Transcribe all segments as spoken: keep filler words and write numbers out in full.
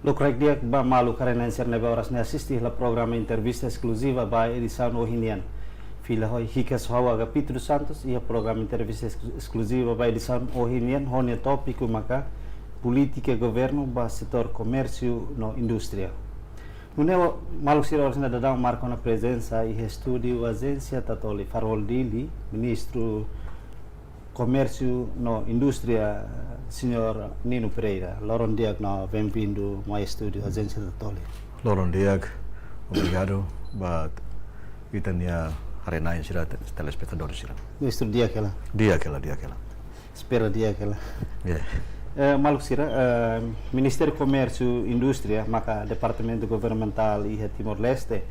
Shukran di'ak ba maluk haree-na'in sira ne'ebé oras ne'e asiste hela programa entrevista eskluziva ba edisaun ohin nian. Fila ho hikas ho ha'u Agapito dos Santos, iha programa entrevista ex-, eskluziva ba edisaun ohin nian, ho nia tópiku maka polítika governu ba setór komérsiu no indústria. Nune'e maluk sira, oras ne'e daudaun marka ona prezensa iha estúdiu Ajénsia Tatoli, Farol Dili, Ministru Komérsiu no Indústria, señór Nino Pereira. Loron di'ak no bem-vindo mai estúdiu Ajénsia Tatoli. Loron di'ak, obrigadu ba ita-nia haree-na'in sira, te-, telespetadór sira. Ministru, di'ak hela? Di'ak hela, di'ak hela. Espera di'ak hela. Ya. Eh, maluk sira, eh, Ministériu Komérsiu Indústria maka departamentu governamentál iha Timor-Leste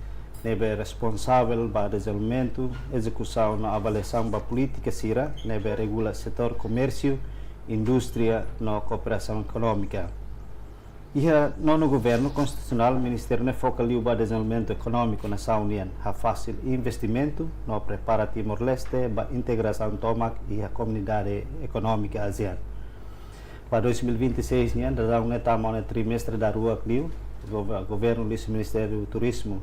ne'ebé responsavel ba dezenvolvimentu, ezekusaun no avaliasaun ba polítika sira ne'ebé regula setór komérsiu, indústria no kooperasaun ekonómika. Iha nonu governu konstitusionál, ministériu ne'e foka liu ba dezenvolvimentu ekonómiku nasaun nian, hafasil investimentu no prepara Timor-Leste ba integrasaun tomak iha komunidade ekonómika ASEAN. Ba dois mil e vinte e seis nian, daudaun ne'e tama ona trimestre daruak liu, gov-, governu liuhusi Ministériu Turizmu,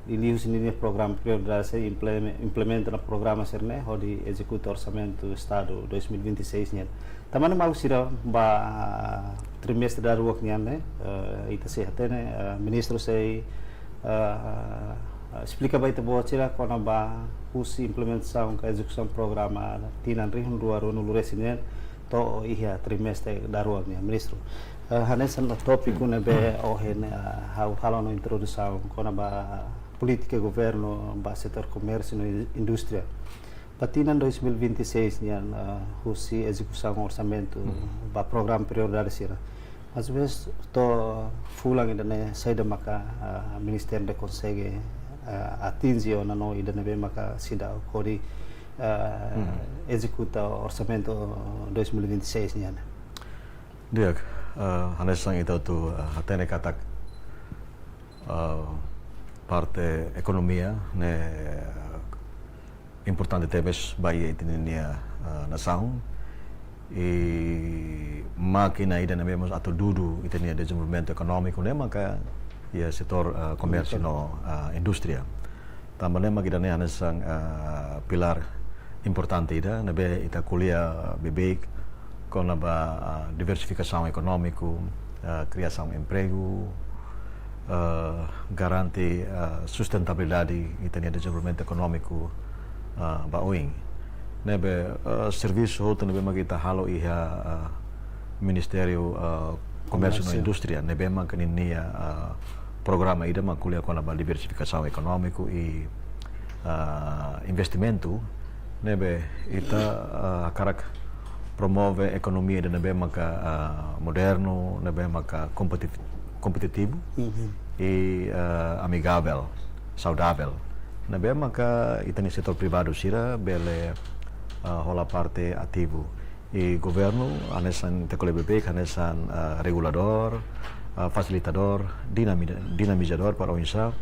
liuhusi ninia programa prioridade sira impleme-, implementa ona programa sira-ne'e hodi ezekuta Orsamentu Estadu dois mil e vinte e seis nian. Tanba ne'e maluk sira, ba trimestre daruak nian ne'e, eh, ita sei hatene, eh, ministru sei, eh, esplika ba ita-boot sira kona-ba husi implementasaun ka ezekusaun programa tinan rihun rua ruanulu-resin nian to'o iha trimestre daruak nian, ministru. Eh, hanesan tópiku ne'ebé ohin, eh, ha'u halo ona introdusaun kona-ba polítika governu ba setór komérsiu no indústria. Ba tinan dois mil e vinte e seis nian, eh, husi ezekusaun orsamentu, mhm, ba programa prioridade sira. Mas vez to'o fulan ida-ne'e saida maka, eh, ministériu ne'e konsege, eh, atinje ona no ida ne'ebé maka seidauk hodi, eh, mhm, ezekuta orsamentu dois mil e vinte e seis nian. Di'ak, eh, hanesan ita hotu, eh, hatene katak, eh, parte ekonomia ne'e importante tebes ba iha ita-nia, eh, nasaun. I mákina ida ne'ebé mós atu dudu ita-nia dezenvolvimentu ekonómiku ne'e maka iha setór, eh, komérsiu, komérsiu no, eh, indústria. Tanba ne'e mak ida-ne'e hanesan, eh, pilár importante ida ne'ebé ita ko'alia beibeik kona-ba, eh, diversifikasaun ekonómiku, eh, kriasaun empregu, eh, garante, eh, sustentabilidade ita-nia dezenvolvimentu ekonómiku, eh, ba oin. Ne'ebé, eh, servisu hotu ne'ebé mak ita halo iha, eh, Ministériu, eh, Komérsiu no, Komérsiu, Indústria, ne'ebé mak ninia, eh, programa ida mak ko'alia kona-ba diversifikasaun ekonómiku i, eh, investimentu, ne'ebé ita, eh, hakarak promove ekonomia ida ne'ebé maka, eh, modernu, ne'ebé maka kompetitif-, kompetitivu, mhm, i, eh, amigavel, saudavel. Ne'ebé maka ita-nia setór privadu sira bele, eh, hola parte ativu. I governu hanesan ita ko'alia beibeik hanesan, eh, reguladór, eh, fasilitadór, dinami-, dinamizadór para oinsá,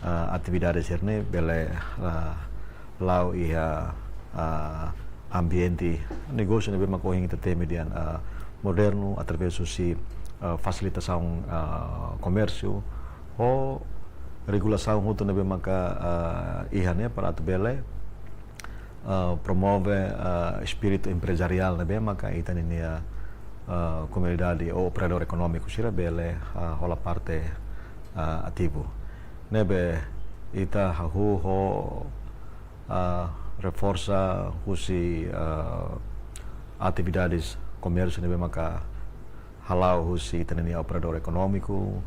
eh, atividade sira-ne'e bele, eh, la'o iha, eh, ambiente negósiu ne'ebé maka ohin ita temi dehan, eh, modernu, através husi, eh, fasilitasaun, eh, komérsiu, ho regulasaun hotu ne'ebé maka, eh, iha ne'e para atu bele, eh, promove, eh, espíritu emprezariál ne'ebé maka ita ninia, eh, komunidade ou operadór ekonómiku sira bele, eh, hola parte, eh, ativu. Ne'ebé ita hahú ho, eh, reforsa husi, eh, atividades komérsiu ne'ebé maka hala'o husi ita-nia operadór ekonómiku,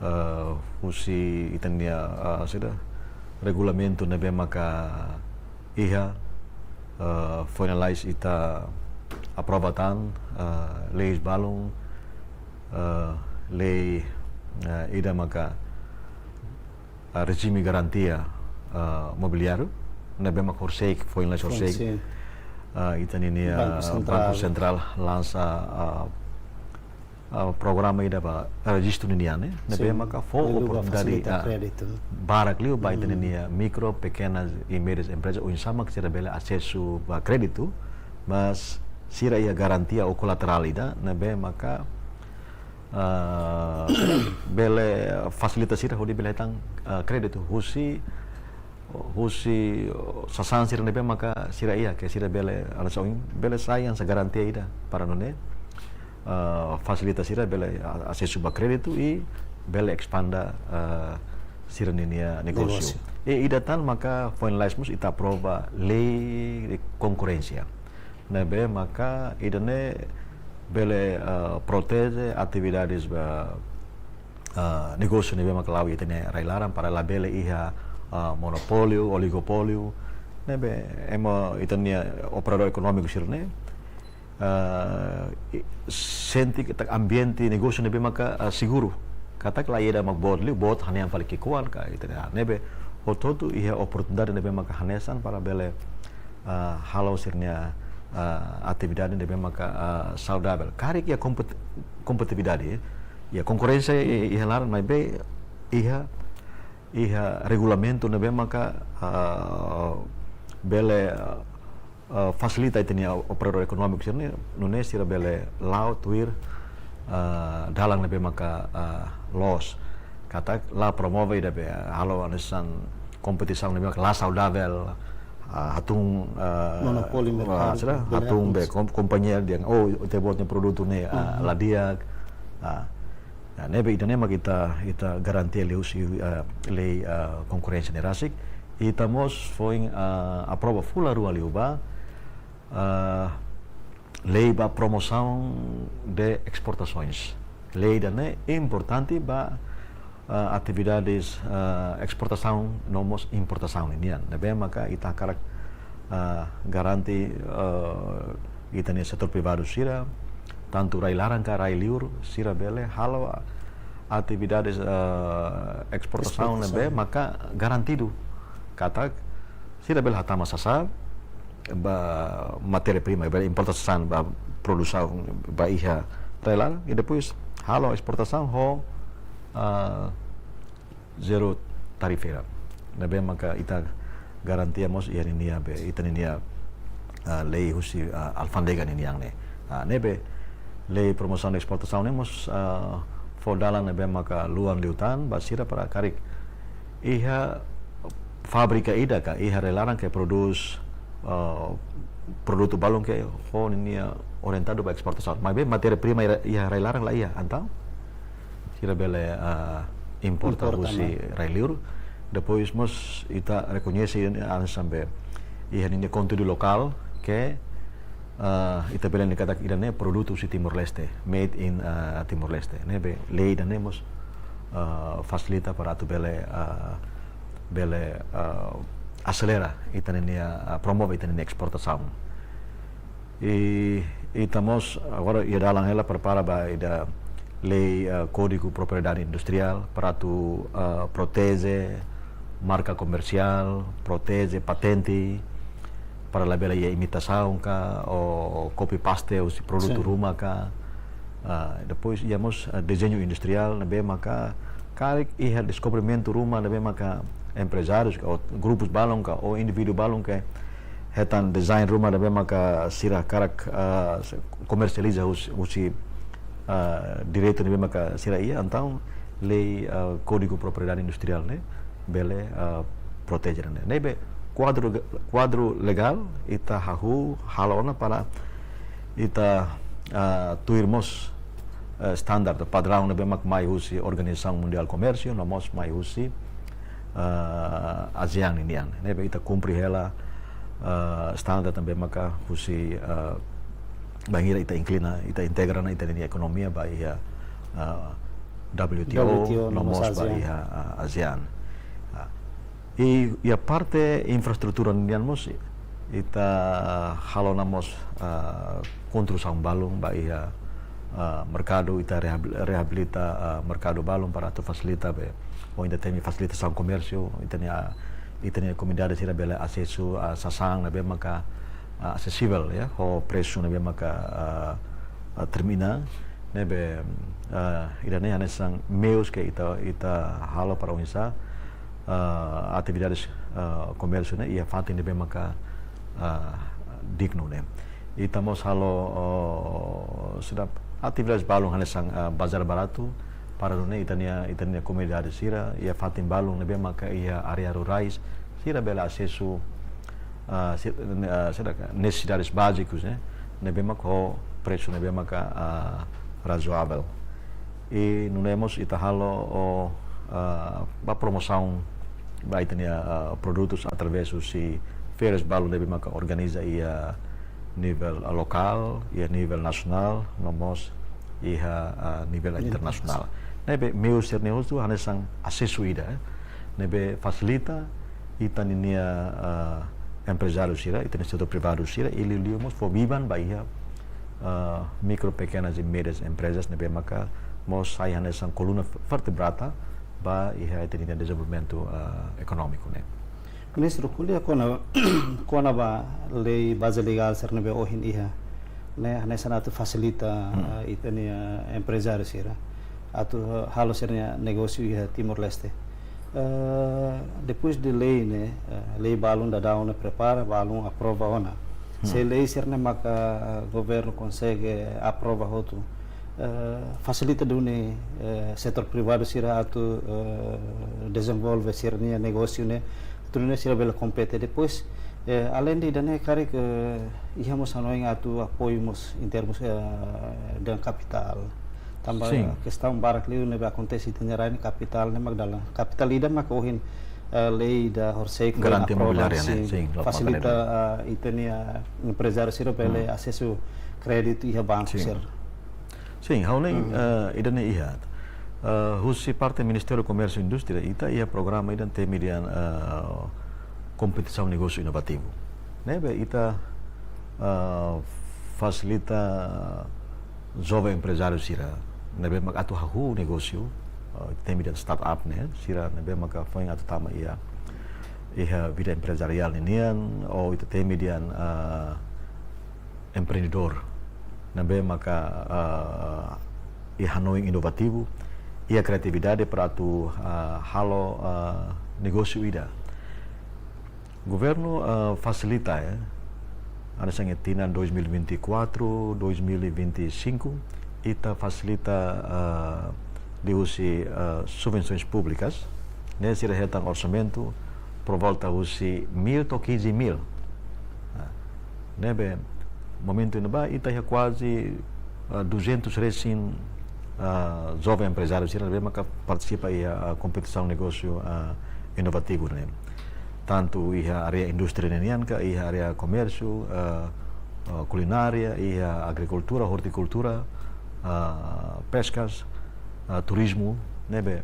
eh, husi ita-nia, eh, saida, regulamentu ne'ebé maka iha, eh, foin lalais ita aprova tan, eh, leis balun, eh, lei, eh, ida maka, eh, rejime garantia, eh, mobiliáriu, ne'ebé mak horiseik, foin lalais, foin horiseik, sin, eh, ita-nia, Banku, eh, Sentrál, Banku Sentrál lansa, eh, eh, programa ida ba rejistu ninian, eh, ne'ebé, sin, maka fó, liuliu ba oportunidade, fasilita, eh, kréditu, barak liu ba, hmm, ita-nia mikro, pekenas i médias empreza, oinsá mak sira bele asesu ba kréditu, mas sira iha garantia ou kolaterál ida, ne'ebé maka, ah, bele fasilita sira hodi bele hetan, ah, kréditu husi, husi, oh, sasán sira ne'ebé maka sira iha, ke sira bele, hanesan ohin, bele sai hanesan garantia ida para nune'e, ah, fasilita sira bele a-, asesu ba kréditu i bele espanda, ah, sira ninia negósiu. Negósiu. I ida tan maka foin lalais mós ita aprova lei de konkorrénsia. Ne'ebé maka ida-ne'e bele, ah, proteje atividades ba, ah, negósiu ne'ebé maka la'o iha ita-nia rai-laran para labele iha, ah, monopóliu, oligopóliu. Ne'ebé ema ita-nia operadór ekonómiku sira-ne'e, ah, i-, sente katak ambiente negósiu ne'ebé maka, ah, seguru. Katak la iha ida mak boot liu, boot hanesan fali ki'ikoan ka ita-nia. Ne'ebé hotu-hotu iha oportunidade ne'ebé maka hanesan para bele, ah, halo sira-nia, ah, atividade ne'ebé maka, ah, saudavel. Karik iha kompet-, kompetitividade, iha konkorrénsia i-, iha laran, maibé iha, iha regulamentu ne'ebé maka, ah, bele, ah, ah, fasilita ita-nia operadór ekonómiku sira-ne'e, nune'e sira bele la'o tuir, ah, dalan ne'ebé maka, ah, loos. Katak la promove ida be halo hanesan kompetisaun ne'ebé maka la saudavel, ah, hatún, ah, monopóliu ah, merkadu, sira, bele hatún be akontese. Kom-, kompañia dehan, oh, ita-boot nia produtu ne'e, ah, Mhm. la di'ak, ah. Nah, ne'ebé ida-ne'e mak ita, ita garantia liuhusi, ah, lei, ah, konkorrénsia ne'e rasik. Ita mós foin, ah, aprova fulan rua liubá, ah, lei ba promosaun de esportasoens. Lei ida-ne'e importante ba, ah, atividades, ah, esportasaun no mós importasaun nian. Ne'ebé maka ita hakarak, ah, garante, ah, ita-nia setór privadu sira, tantu rai-laran ka rai-liur, sira bele halo atividades, ah, esportasaun ne'ebé Esportasaun. maka garantidu katak sira bele hatama sasán, ba matéria-prima, bele importa sasán ba produsaun ba iha rai-laran, i depois halo esportasaun ho, ah, zero tarifa. Ne'ebé maka ita garantia mós iha ninia be, ita ninia, ah, lei husi, ah, alfándega ninian ne'e. Ah, ne'ebé lei promosaun de esportasaun ne'e mós, ah, fó dalan ne'ebé maka luan liután ba sira para karik iha fábrika ida ka iha rai-laran ke prodús, ah, produtu balun ke ho ninia orientadu ba esportasaun. Maibé matéria-prima iha, iha rai-laran la iha, entaun sira bele, ah, importa Importa husi mai. rai-liur. Depois mós ita rekoñese hanesan be iha ninia konteúdu lokál ke, ah, ita bele dehan katak ida-ne'e produtu husi Timor-Leste, made in, ah, Timor-Leste. Ne'ebé lei ida-ne'e mós, ah, fasilita para atu bele, ah, bele, ah, aselera ita ninia, ah, promove ita ninia esportasaun. I, i ita mós agora iha dalan hela prepara ba ida lei, ah, Kódigu Propriedade Industriál para atu, ah, proteje marka komersiál, proteje patente, para labele iha imitasaun ka, ou copy-paste husi produtu Sin. ruma ka. Ah, depois iha mós, ah, dezeñu industriál, ne'ebé maka karik iha deskobrimentu ruma, ne'ebé maka emprezárius ka, ou grupus balun ka, ou indivíduu balun ke hetan design ruma ne'ebé maka sira hakarak, ah, se-, komersializa husi, husi, ah, direitu ne'ebé maka sira iha, entaun lei, ah, Kódigu Propriedade Industriál ne'e bele, ah, proteje ne'e. Ne'ebé kuadru, kuadru legál ita hahú halo ona para ita, ah, tuir mós, eh, standar, padraun ne'ebé mak mai husi Organizasaun Mundiál Komérsiu, no mós mai husi, eh, ASEAN ninian. Ne'ebé ita kumpre hela, eh, standar ne'ebé maka husi, eh, bainhira ita inklina, ita integra ona ita-nia ekonomia ba iha, eh, W T O, W T O, no no mós mós ba ASEAN. iha, eh, ASEAN. Ah, I, iha parte infraestrutura nian mós, ita halo ona mós, ah, konstrusaun balun ba iha, ah, merkadu, ita rehabil-, reabilita, ah, merkadu balun para atu fasilita be, ou ita temi fasilitasaun komérsiu, ita-nia, ita-nia komunidade sira bele asesu, ah, sasán ne'ebé maka, ah, asesivel, ya, ho presu ne'ebé maka, ah, ah, termina, ne'ebé, ah, ida-ne'e hanesan meius ke ita, ita halo para oinsá, ah, atividades, ah, komérsiu ne'e iha fatin ne'ebé maka, ah, dignu ne'e. Ita mós halo, oh, sudah atividades balun hanesan, ah, bazar baratu, para nune'e ita-nia, ita-nia komunidade sira iha fatin balun ne'ebé maka iha área rurais, sira bele asesu, ah, si-, ah, sira ka, nesesidades bázikus, ne'e, ne'ebé maka ho presu ne'ebé maka, ah, razoável. I nune'e mós ita halo, o, ah, ba promosaun ba ita-nia, ah, produtus através husi feiras balun ne'ebé maka organiza iha nivel, ah, lokál, iha nivel nasionál, no mós iha, ah, nivel internasionál. Internasionál. Ne'ebé meius sira-ne'e hotu hanesan asesu ida, eh, ne'ebé fasilita ita-nia, ah, emprezáriu sira, ita-nia setór privadu sira, i liuliu mós fó biban ba iha, ah, mikro, pekenas i médias emprezas ne'ebé maka mós sai hanesan koluna vertebrada ba iha ita-nia dezenvolvimentu, ah, ekonómiku ne'e. Ministru, ko'alia kona, kona-ba lei baze legál sira ne'ebé ohin iha, ne'e, hanesan atu fasilita, Hmm. ah, ita-nia emprezáriu sira atu, ah, halo sira-nia negósiu iha Timor-Leste. Eh, depois de lei ne'e, eh, lei balun daudaun ne'e prepara, balun aprova ona. Hmm. Se lei sira-ne'e maka, eh, governu konsege aprova hotu, eh, fasilita duni, eh, setór privadu sira atu, eh, dezenvolve sira-nia negósiu ne'e, atu nune'e sira bele kompete. Depois, eh, aleinde ida-ne'e karik iha mós hanoin atu apoiu mós em termos, eh, de kapitál. Tanba, Sin. eh, kestaun barak liu ne'ebé akontese iha ita-nia rai ne'e kapitál ne'e mak dalan. Kapitál ida maka ohin, eh, lei ida horisehik foin Garantia aprova, imobiliária ne'e, sin, sin, loos fasilita, maka ne'e. eh, ita-nia emprezáriu sira bele Hmm. asesu kréditu iha banku Sin. sira. Sin, ha'u hanoin, Hmm. eh, ida-ne'e iha. Eh, husi parte Ministériu Komérsiu i Indústria, ita iha programa ida temi dehan, eh, kompetisaun negósiu inovativu. Ne'ebé ita, eh, fasilita joven emprezáriu sira ne'ebé mak atu hahú negósiu, eh, temi dehan startup ne'e, sira ne'ebé maka foin atu tama iha, iha vida emprezariál ninian, ou ita temi dehan, eh, empreendedór ne'ebé maka, eh, iha hanoin inovativu, iha kriatividade para atu, eh, halo, eh, negósiu ida. Governu, eh, fasilita, eh, hanesan iha tinan dois mil e vinte e quatro, dois mil e vinte e cinco, ita fasilita, eh, liuhusi, eh, subvensoens públikas, ne'e sira hetan orsamentu por volta husi mil to'o quinze mil. Ah, ne'ebé momentu ne'ebá ita iha kuaze, eh, duzentos resin, eh, joven emprezáriu sira ne'ebé maka partisipa iha, eh, kompetisaun negósiu, eh, inovativu ne'e. Tantu iha área indústria ninian ka, iha área komérsiu, eh, eh, kulinária, iha agrikultura, ortikultura, eh, peskas, eh, turizmu, ne'ebé,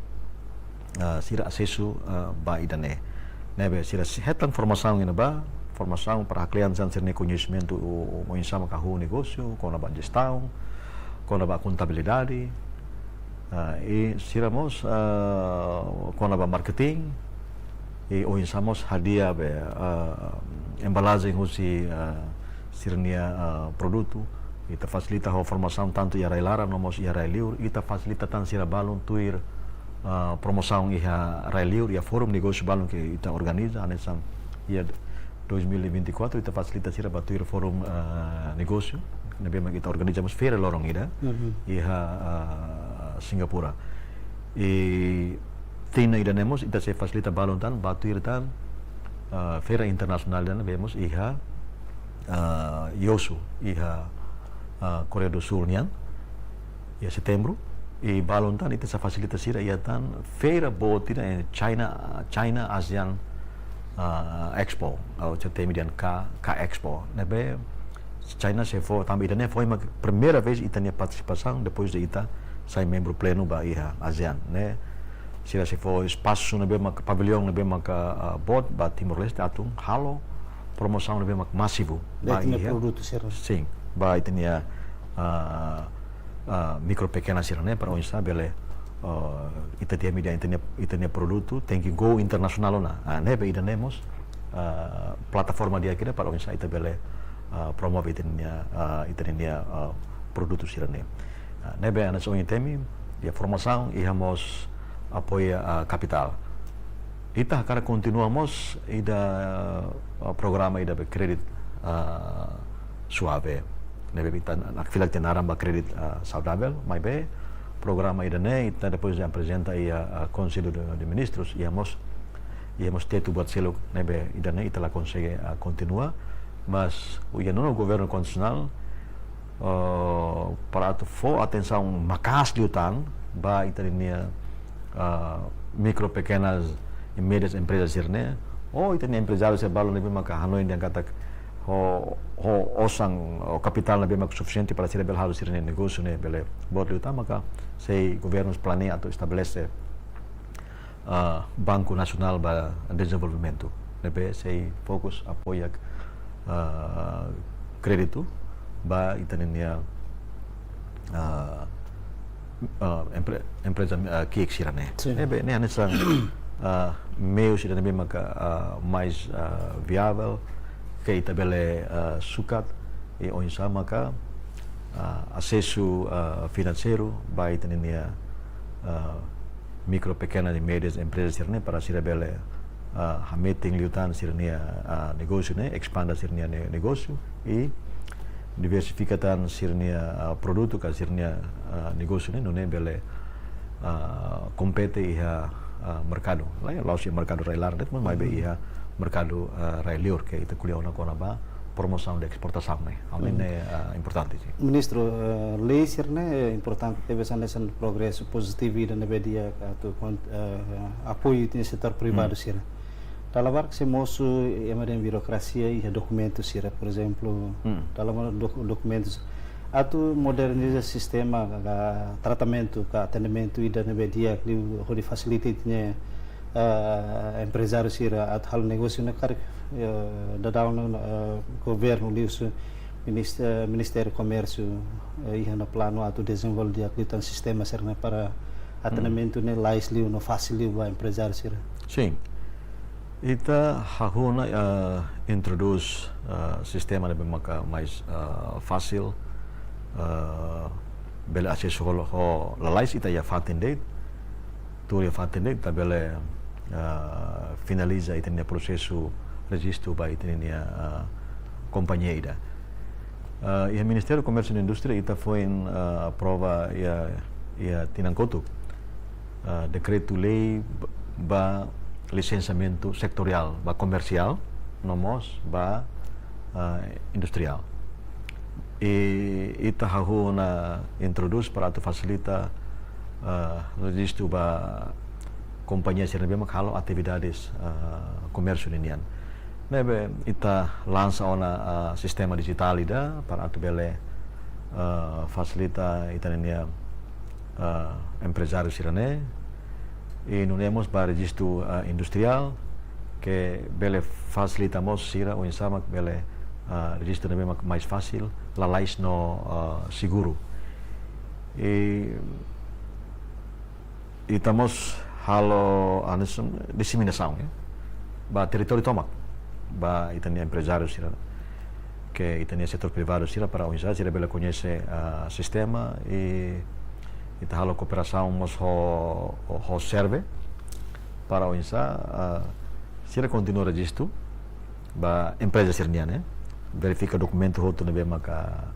eh, sira asesu, eh, ba ida-ne'e. Ne'ebé sira sei hetan formasaun iha ne'ebá, formasaun para haklean sira-nia koñesimentu o, o, oinsá mak hahú negósiu, kona-ba jestaun, kona-ba kontabilidade, eh, i sira mós, eh, kona-ba marketing, i oinsá mós hadi'a be, eh, embalajen husi, eh, sira-nia, eh, produtu. Ita fasilita ho formasaun tantu iha rai-laran no mós iha rai-liur. Ita fasilita tan sira balun tuir, eh, promosaun iha rai-liur, iha fórum negósiu balun ke ita organiza, hanesan iha dois mil e vinte e quatro ita fasilita sira ba tuir fórum, eh, negósiu, ne'ebé mak ita organiza mós feira loron ida, Mhm. iha, eh, Singapura. I tinan ida-ne'e mós ita sei fasilita balun tan, ba tuir tan, eh, feira internasionál ida ne'ebé mós iha, eh, Yeosu, iha, eh, Koreia do Sul nian, iha setembru, i balun tan ita sei fasilita sira iha tan feira boot ida, eh, China, China ASEAN, eh, Expo, ou sei temi dehan K, K Expo. Ne'ebé China sei fó, tanba ida-ne'e foin mak primeira vez ita-nia partisipasaun depois de ita sai membru plenu ba iha ASEAN, ne'e. Sira sei fó espasu ne'ebé maka, pavilhão ne'ebé maka, ah, boot ba Timor-Leste atu halo promosaun ne'ebé maka masivu ba Ba ita-nia iha. produtu sira. Sin, ba ita-nia, ah, ah, mikro pekena sira-ne'e para oinsá bele, ah, ita temi dehan ita-nia, ita-nia produtu tenke go internasionál ona. Ah, ne'ebé ida-ne'e mós, ah, plataforma di'ak ida para oinsá ita bele, ah, promove ita-nia, ah, ita-nia, ah, produtu sira-ne'e. Ah, ne'ebé hanesan ohin temi, iha formasaun, iha mós apoiu, ah, kapitál. Ita hakarak kontinua mós ida, ah, programa ida be kréditu, ah, suave. Ne'ebé ita nakfilak tiha naran ba kréditu, ah, saudavel, maibé programa ida-ne'e ita depois de aprezenta iha, ah, Konsellu de, de Ministrus, iha mós, iha mós tetu buat seluk ne'ebé ida-ne'e ita la konsege, ah, kontinua, mas iha nonu governu konstitusionál, ah, para atu fó atensaun maka'as liután ba ita-nia, ah, mikro, pekenas e médias emprezas sira-ne'e, ou ita-nia emprezáriu sira balu ne'ebé maka hanoin dehan katak ho, ho osan, ho kapitál ne'ebé maka sufisiente para sira bele halo sira-nia negósiu ne'e bele boot liután, maka sei governu planeia atu estabelese, ah, Banku Nasionál ba Dezenvolvimentu, ne'ebé sei fokus apoia, ah, kréditu ba ita-nia, ah, ah, empre-, empreza, ah, ki'ik sira-ne'e. Sin. Ne'ebé, ne'e hanesan, ah, meius sira ne'ebé maka, ah, mais, ah, viável, ke ita bele, ah, sukat, i oinsá maka, ah, asesu, ah, finanseiru ba ita-nia, ah, mikro, pekenas e médias emprezas sira-ne'e para sira bele, ah, hametin liután sira-nia, ah, negósiu ne'e, espanda sira-nia ne-, negósiu, i diversifika tan sira-nia, ah, produtu ka sira-nia, ah, negósiu ne'e, nune'e bele, ah, kompete iha, ah, merkadu. La'ós iha merkadu rai-laran de'it, maibé iha merkadu, ah, rai-liur ke ita ko'alia ona kona-ba promosaun de esportasaun ne'e. Ha'u hanoin ne'e, ah, importante, sin. Ministru, eh, lei sira-ne'e importante tebes hanesan progresu pozitivu ida ne'ebé di'ak atu kon-, eh, apoiu ita-nia setór privadu sira. Dala barak sei mosu ema dehan birokrasia iha dokumentu sira, por ezemplu, dala barak dok-, dokumentus. Atu moderniza sistema ka tratamentu ka atendimentu ida ne'ebé di'ak liu hodi fasilita ita-nia, eh, emprezáriu sira atu halo negósiu ne'e karik, eh, daudaun, eh, governu liuhusi minist-, eh, Ministériu Komérsiu, eh, iha ona planu atu dezenvolve di'ak liután sistema sira-ne'e para atendimentu ne'e lalais liu no fasil liu ba emprezáriu sira. Sin. Ita hahú ona, eh, introdús, eh, sistema ne'ebé maka mais, eh, fasil, eh, bele asesu ho, ho lalais ita iha fatin de'it, tuur iha fatin de'it, ita bele, eh, finaliza ita-nia prosesu rejistu ba ita-nia, eh, kompañia ida. Eh, iha Ministériu Komérsiu no Indústria ita foin, eh, aprova iha, iha tinan kotuk, eh, dekretu-lei ba, ba lisensiamentu setoriál, ba komersiál, no mós ba, eh, industriál. I ita hahú ona introdús para atu fasilita, eh, rejistu ba kompañia sira ne'ebé mak halo atividades, eh, komérsiu ninian. Ne'ebé ita lansa ona, ah, sistema dijitál ida para atu bele, ah, fasilita ita-nia, ah, emprezáriu sira-ne'e. I nune'e mós ba rejistu, ah, industriál ke bele fasilita mós sira oinsá mak bele, ah, rejistu ne'ebé mak mais fasil, lalais no, ah, seguru. I ita mós halo, ah, hanesan diseminasaun, ya, ba territóriu tomak, ba ita-nia emprezáriu sira, ke ita-nia setór privadu sira para oinsá sira bele koñese, ah, sistema i ita halo kooperasaun mós ho, ho, ho SERVE para oinsá, ah, sira kontinua rejistu ba empreza sira-nian, eh. Verifika dokumentu hotu ne'ebé maka,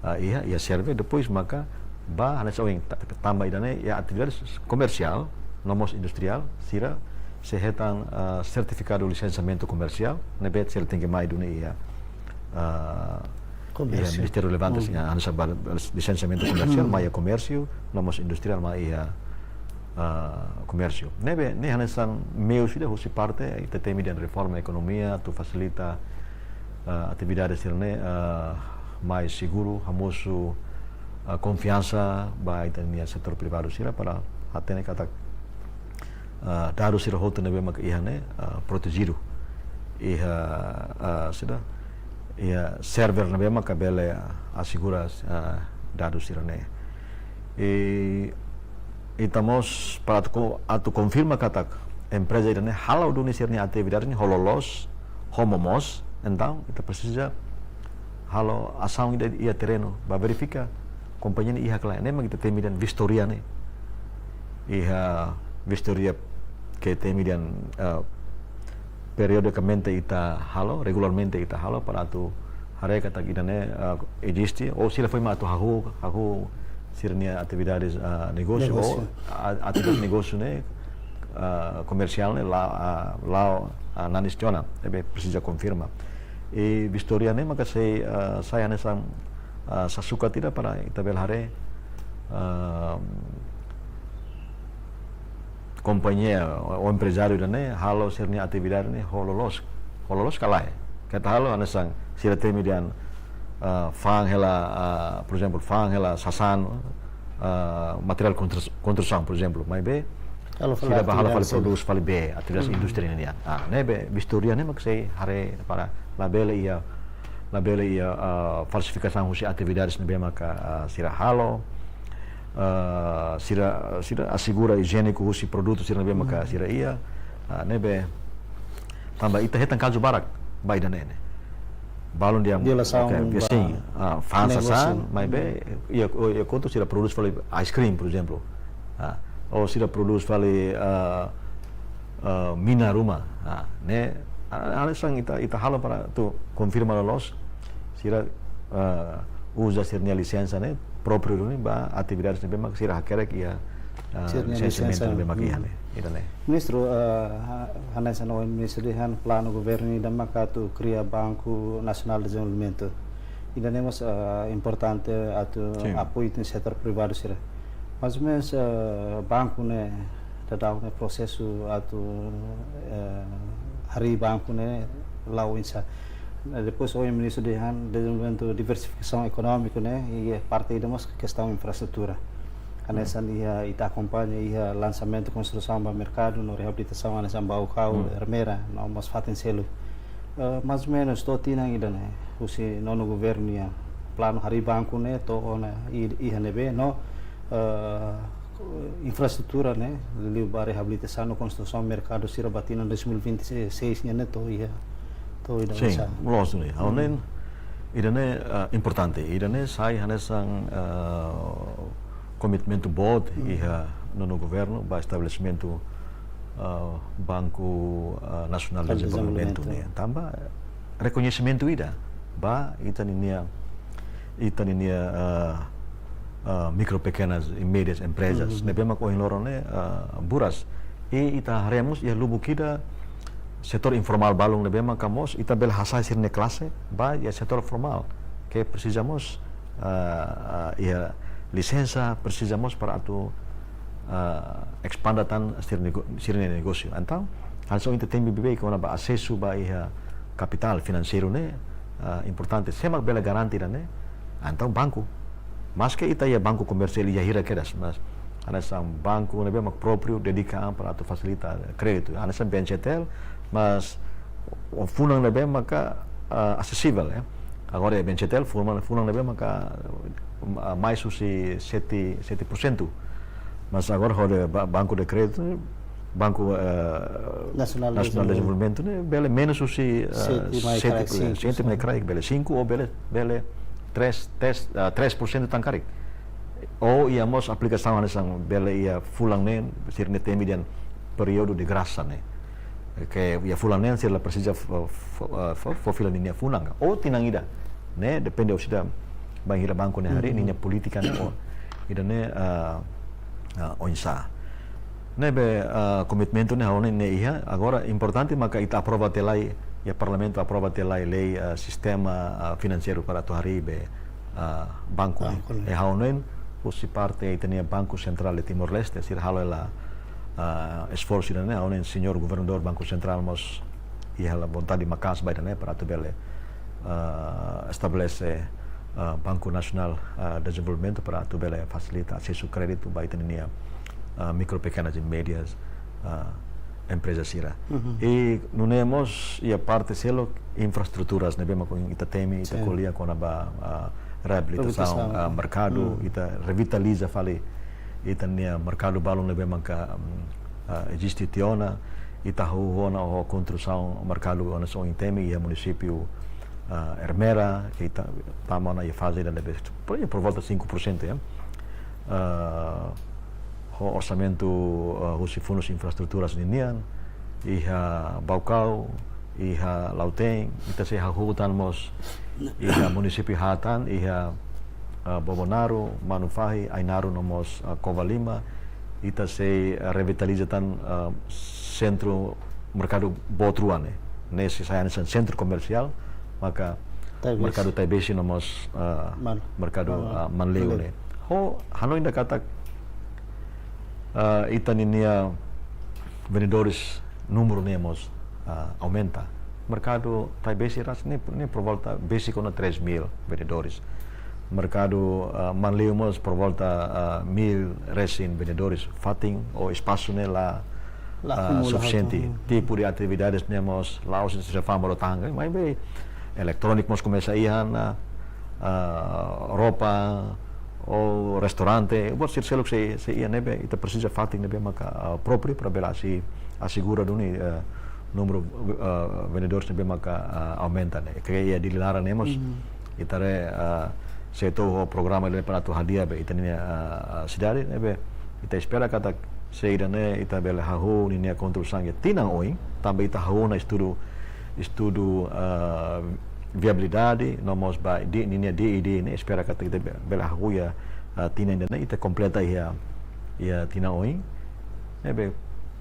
ah, iha, iha SERVE, depois maka ba hanesan ohin ta-, ta-, tanba ida-ne'e iha atividade komersiál, no mós industriál, sira sei hetan, ah, sertifikadu lisensiamentu komersiál, ne'ebé sira tenke mai duni iha, ah, iha ministériu relevante, sin, hanesan ba lisensiamentu komersiál, mai iha komérsiu, no mós industriál, mai iha, ah, komérsiu. Ne'ebé, ne'e hanesan meius ida husi parte, ita temi dehan reforma ekonomia, atu fasilita, ah, atividade sira-ne'e, ah, mais seguru, hamosu, ah, konfiansa ba ita-nia setór privadu sira para hatene katak, ah, dadus sira hotu ne'ebé maka iha ne'e, ah, protejidu. Iha, ah, sira, iha server ne'ebé maka bele, ah, asegura, ah, dadus sira-ne'e. I ita mós para atu ko-, atu konfirma katak empreza ida-ne'e hala'o duni sira-nia atividade ne'e ho loloos, ho momoos, entaun ita presiza halo asaun ida iha terrenu, ba verifika kompañia ne'e iha ka lae. Ne'e mak ita temi dehan vistoria ne'e. Iha vistoria ke temi dehan, eh, periodikamente ita halo, regularmente ita halo, para atu haree katak ida-ne'e, ah, eziste, ou sira foin mak atu hahú, hahú sira-nia atividades, ah, negósiu, Negósiu. ou a-, atividades negósiu ne'e, ah, komersiál ne'e la, ah, la'o, ah, nanis tiha ona, ne'ebé presiza konfirma. I vistoria ne'e maka sei, ah, sai hanesan, ah, sasukat ida para ita bele haree, ah, kompañia ou, ou emprezáriu ida-ne'e halo sira-nia atividade ne'e ho loloos, ho loloos ka lae. Keta halo hanesan sira temi dehan, ah, fa'an hela, ah, por ezemplu, fa'an hela sasán, ah, materiál konstrus-, konstrusaun, por ezemplu, maibé Halo fali sira bá halo fali atividade sira. produz fali be, atividade Hmm. indústria nian. Ah, ne'ebé vistoria ne'e mak sei haree para labele iha, labele iha, ah, falsifikasaun husi atividades ne'ebé maka, ah, sira halo. Ah, sira, sira asegura ijiéniku husi produtu sira ne'ebé maka Hmm. sira iha. Ah, ne'ebé tanba ita hetan kazu barak ba ida-ne'e ne'e. Balun dehan, Violasaun oke, ba sin, ah, fa'an negósiu. sasán, maibé, Hmm. iha, iha kotuk sira produz fali ice cream, por ezemplu. Ah, ou sira produz fali, ah, ah, mina ruma. Ah, ne'e, ah, hanesan ita, ita halo para atu konfirma loloos, sira, ah, uza sira-nia lisensa ne'e própriu duni ba atividades ne'ebé mak sira hakerek iha, ah, Sira-nia lisensiamentu lisensa. ne'ebé mak iha Hmm. ne'e, ida-ne'e. Ministru, ah, ha-, hanesan ohin Ministru dehan planu governu ida maka atu kria Banku Nasionál Dezenvolvimentu. Ida-ne'e mós, ah, importante atu Sin. apoiu ita-nia setór privadu sira. Mas mós, ah, banku ne'e, daudaun ne'e prosesu atu, eh, harii banku ne'e la'o oinsá. Depois, ohin Ministru dehan dezenvolvimentu diversifikasaun ekonómiku ne'e, i parte ida mós kestaun infraestrutura. Hanesan Hmm. iha, ita akompaña iha lansamentu konstrusaun ba merkadu no reabilitasaun hanesan Baucau, Hmm. Ermera, no mós fatin seluk. Eh, mais ou menus to'o tinan ida-ne'e, husi nonu governu nia planu harii banku ne'e to'o ona i-, iha ne'ebé, no, eh, infraestrutura ne'e, liuliu ba reabilitasaun no konstrusaun merkadu sira ba tinan dois mil e vinte e seis nian ne'e to'o iha, to'o ida Sin, oinsá. loos ne'e. Ha'u Hmm. hanoin, ida-ne'e, eh, importante. Ida-ne'e sai hanesan, eh, komitmentu boot Hmm. iha nonu governu ba estabelesimentu, eh, Banku, eh, Nasionál Banku Dezenvolvimentu Dezenvolvimentu. ne'e. Tanba rekoñesimentu ida ba ita ninia, ita ninia, ah, ah, mikro, pekenas i médias emprezas. Mhm. Ne'ebé mak ohin loron ne'e, ah, buras. I ita haree mós iha lubuk ida setór informál balun ne'ebé maka mós ita bele hasai sira-nia klase ba iha setór formál. Ke presiza mós, ah, ah, iha lisensa, presiza mós para atu, ah, espanda tan sira nego-, sira-nia negósiu. Entaun, hanesan ohin ita temi beibeik kona-ba asesu ba iha kapitál finanseiru ne'e, ah, importante. Sé mak bele garante ida-ne'e? Ah, entaun banku. Maske ita iha banku komersiál iha hira kedas, mas hanesan banku ne'ebé mak própriu dedika an para atu fasilita kréditu. Hanesan B N C T L, mas funan ne'ebé maka, ah, asesivel, ya. Agora iha B N C T L, funan, funan ne'ebé maka, ah, mais husi sete, sete por cento. Mas agora ho ba-, banku de kréditu, Banku, eh, Nasionál Nasionál Dezenvolvimentu. Dezenvolvimentu ne'e bele menus husi, eh, Sete mai sete kraik, por cento, sinku, sete mai sin. kraik, bele sinku ou bele, bele três, três, ah, três por cento tan karik. Ou iha mós aplikasaun hanesan bele iha fulan neen, sira-ne'e temi dehan períodu de grasa ne'e. Ke iha fulan neen sira la presiza fo, fo, ah, fo, fó fila ninia funan. Ou tinan ida. Ne'e depende orsida bainhira banku ne'e harii, Hmm. ninia polítika ne'e ou ida-ne'e, ah, ah, oinsá. Ne'ebé, ah, komitmentu ne'e ha'u hanoin ne'e iha, agora importante maka ita aprova tiha lai, iha Parlamentu aprova tiha lai lei, ah, sistema, ah, finanseiru para atu harii be, ah, banku ne'e. Banku ne'e. I ha'u hanoin, husi parte ita-nia Banku Sentrál de Timor-Leste, sira halo hela, ah, esforsu ida-ne'e, ha'u hanoin Señór Governadór Banku Sentrál mós iha hela vontade maka'as ba ida-ne'e para atu bele, ah, estabelese, ah, Banku Nasionál, ah, Dezenvolvimentu para atu bele fasilita asesu kréditu ba ita ninia, ah, mikro, pekenas i médias, ah, empreza sira. Mhm. I nune'e mós iha parte seluk infraestruturas ne'ebé mak ita temi, ita Sin. ko'alia kona-ba, ah, reabilitasaun, Reabilitasaun. ah, merkadu, Hmm. ita revitaliza fali ita-nia merkadu balun ne'ebé maka, mm, ah, eziste tiha ona, ita hahú ona ho konstrusaun merkadu hanesan ohin temi iha munisípiu, ah, Ermera, ke ita tama ona iha faze ida ne'ebé, por, por volta cinco por cento, ya. Ah, ho orsamentu, ah, husi fundus infraestruturas ninian, iha Baucau, iha Lautein, ita sei hahú tan mós iha munisípiu haat tan, iha, ah, Bobonaro, Manufahi, Ainaro no mós, ah, Covalima, ita sei, ah, revitaliza tan, ah, sentru merkadu boot rua ne'e. Ne'e sei sai hanesan sentru komersiál, maka Taibesi. Merkadu Taibesi no mós, ah, Man-, merkadu, ah, ah, Manleu Manleu. Ne'e. Ho, hanoin ida katak, ah, ita ninia vendedores númeru ne'e mós, ah, aumenta. Merkadu Taibesi rasik ne'e, ne'e por volta besik ona três mil vendedores. Merkadu, ah, Manleu mós por volta, ah, mil resin vendedores. Fatin ou espasu ne'e la, La ah, akumula sufisiente. Hotu. Tipu de atividades ne'e mós la'ós sira fama ro tanga, maibé eletróniku mós komesa iha ona, ah, roupa, ou restaurante, buat sira seluk sei, sei iha ne'ebé, ita presiza fatin ne'ebé maka, ah, própriu para bele sei asegura duni, eh, númeru, eh, vendedores ne'ebé maka, ah, aumenta ne'e. Ke iha Dili laran ne'e mós, Mhm. ita haree, ah, sei to'o ho programa ida para atu hadi'a ba ita-nia, ah, ah, sidade ne'ebé. Ita espera katak saida ne'e ita bele hahú ninia konstrusaun iha tinan oin, tanba ita hahú ona estudu, estudu, ah, viabilidade, no mós ba D, ninia D I D ne'e, espera katak ita be-, bele hahú iha, ah, tinan ida-ne'e, ita kompleta iha, iha tinan oin. Ne'ebé,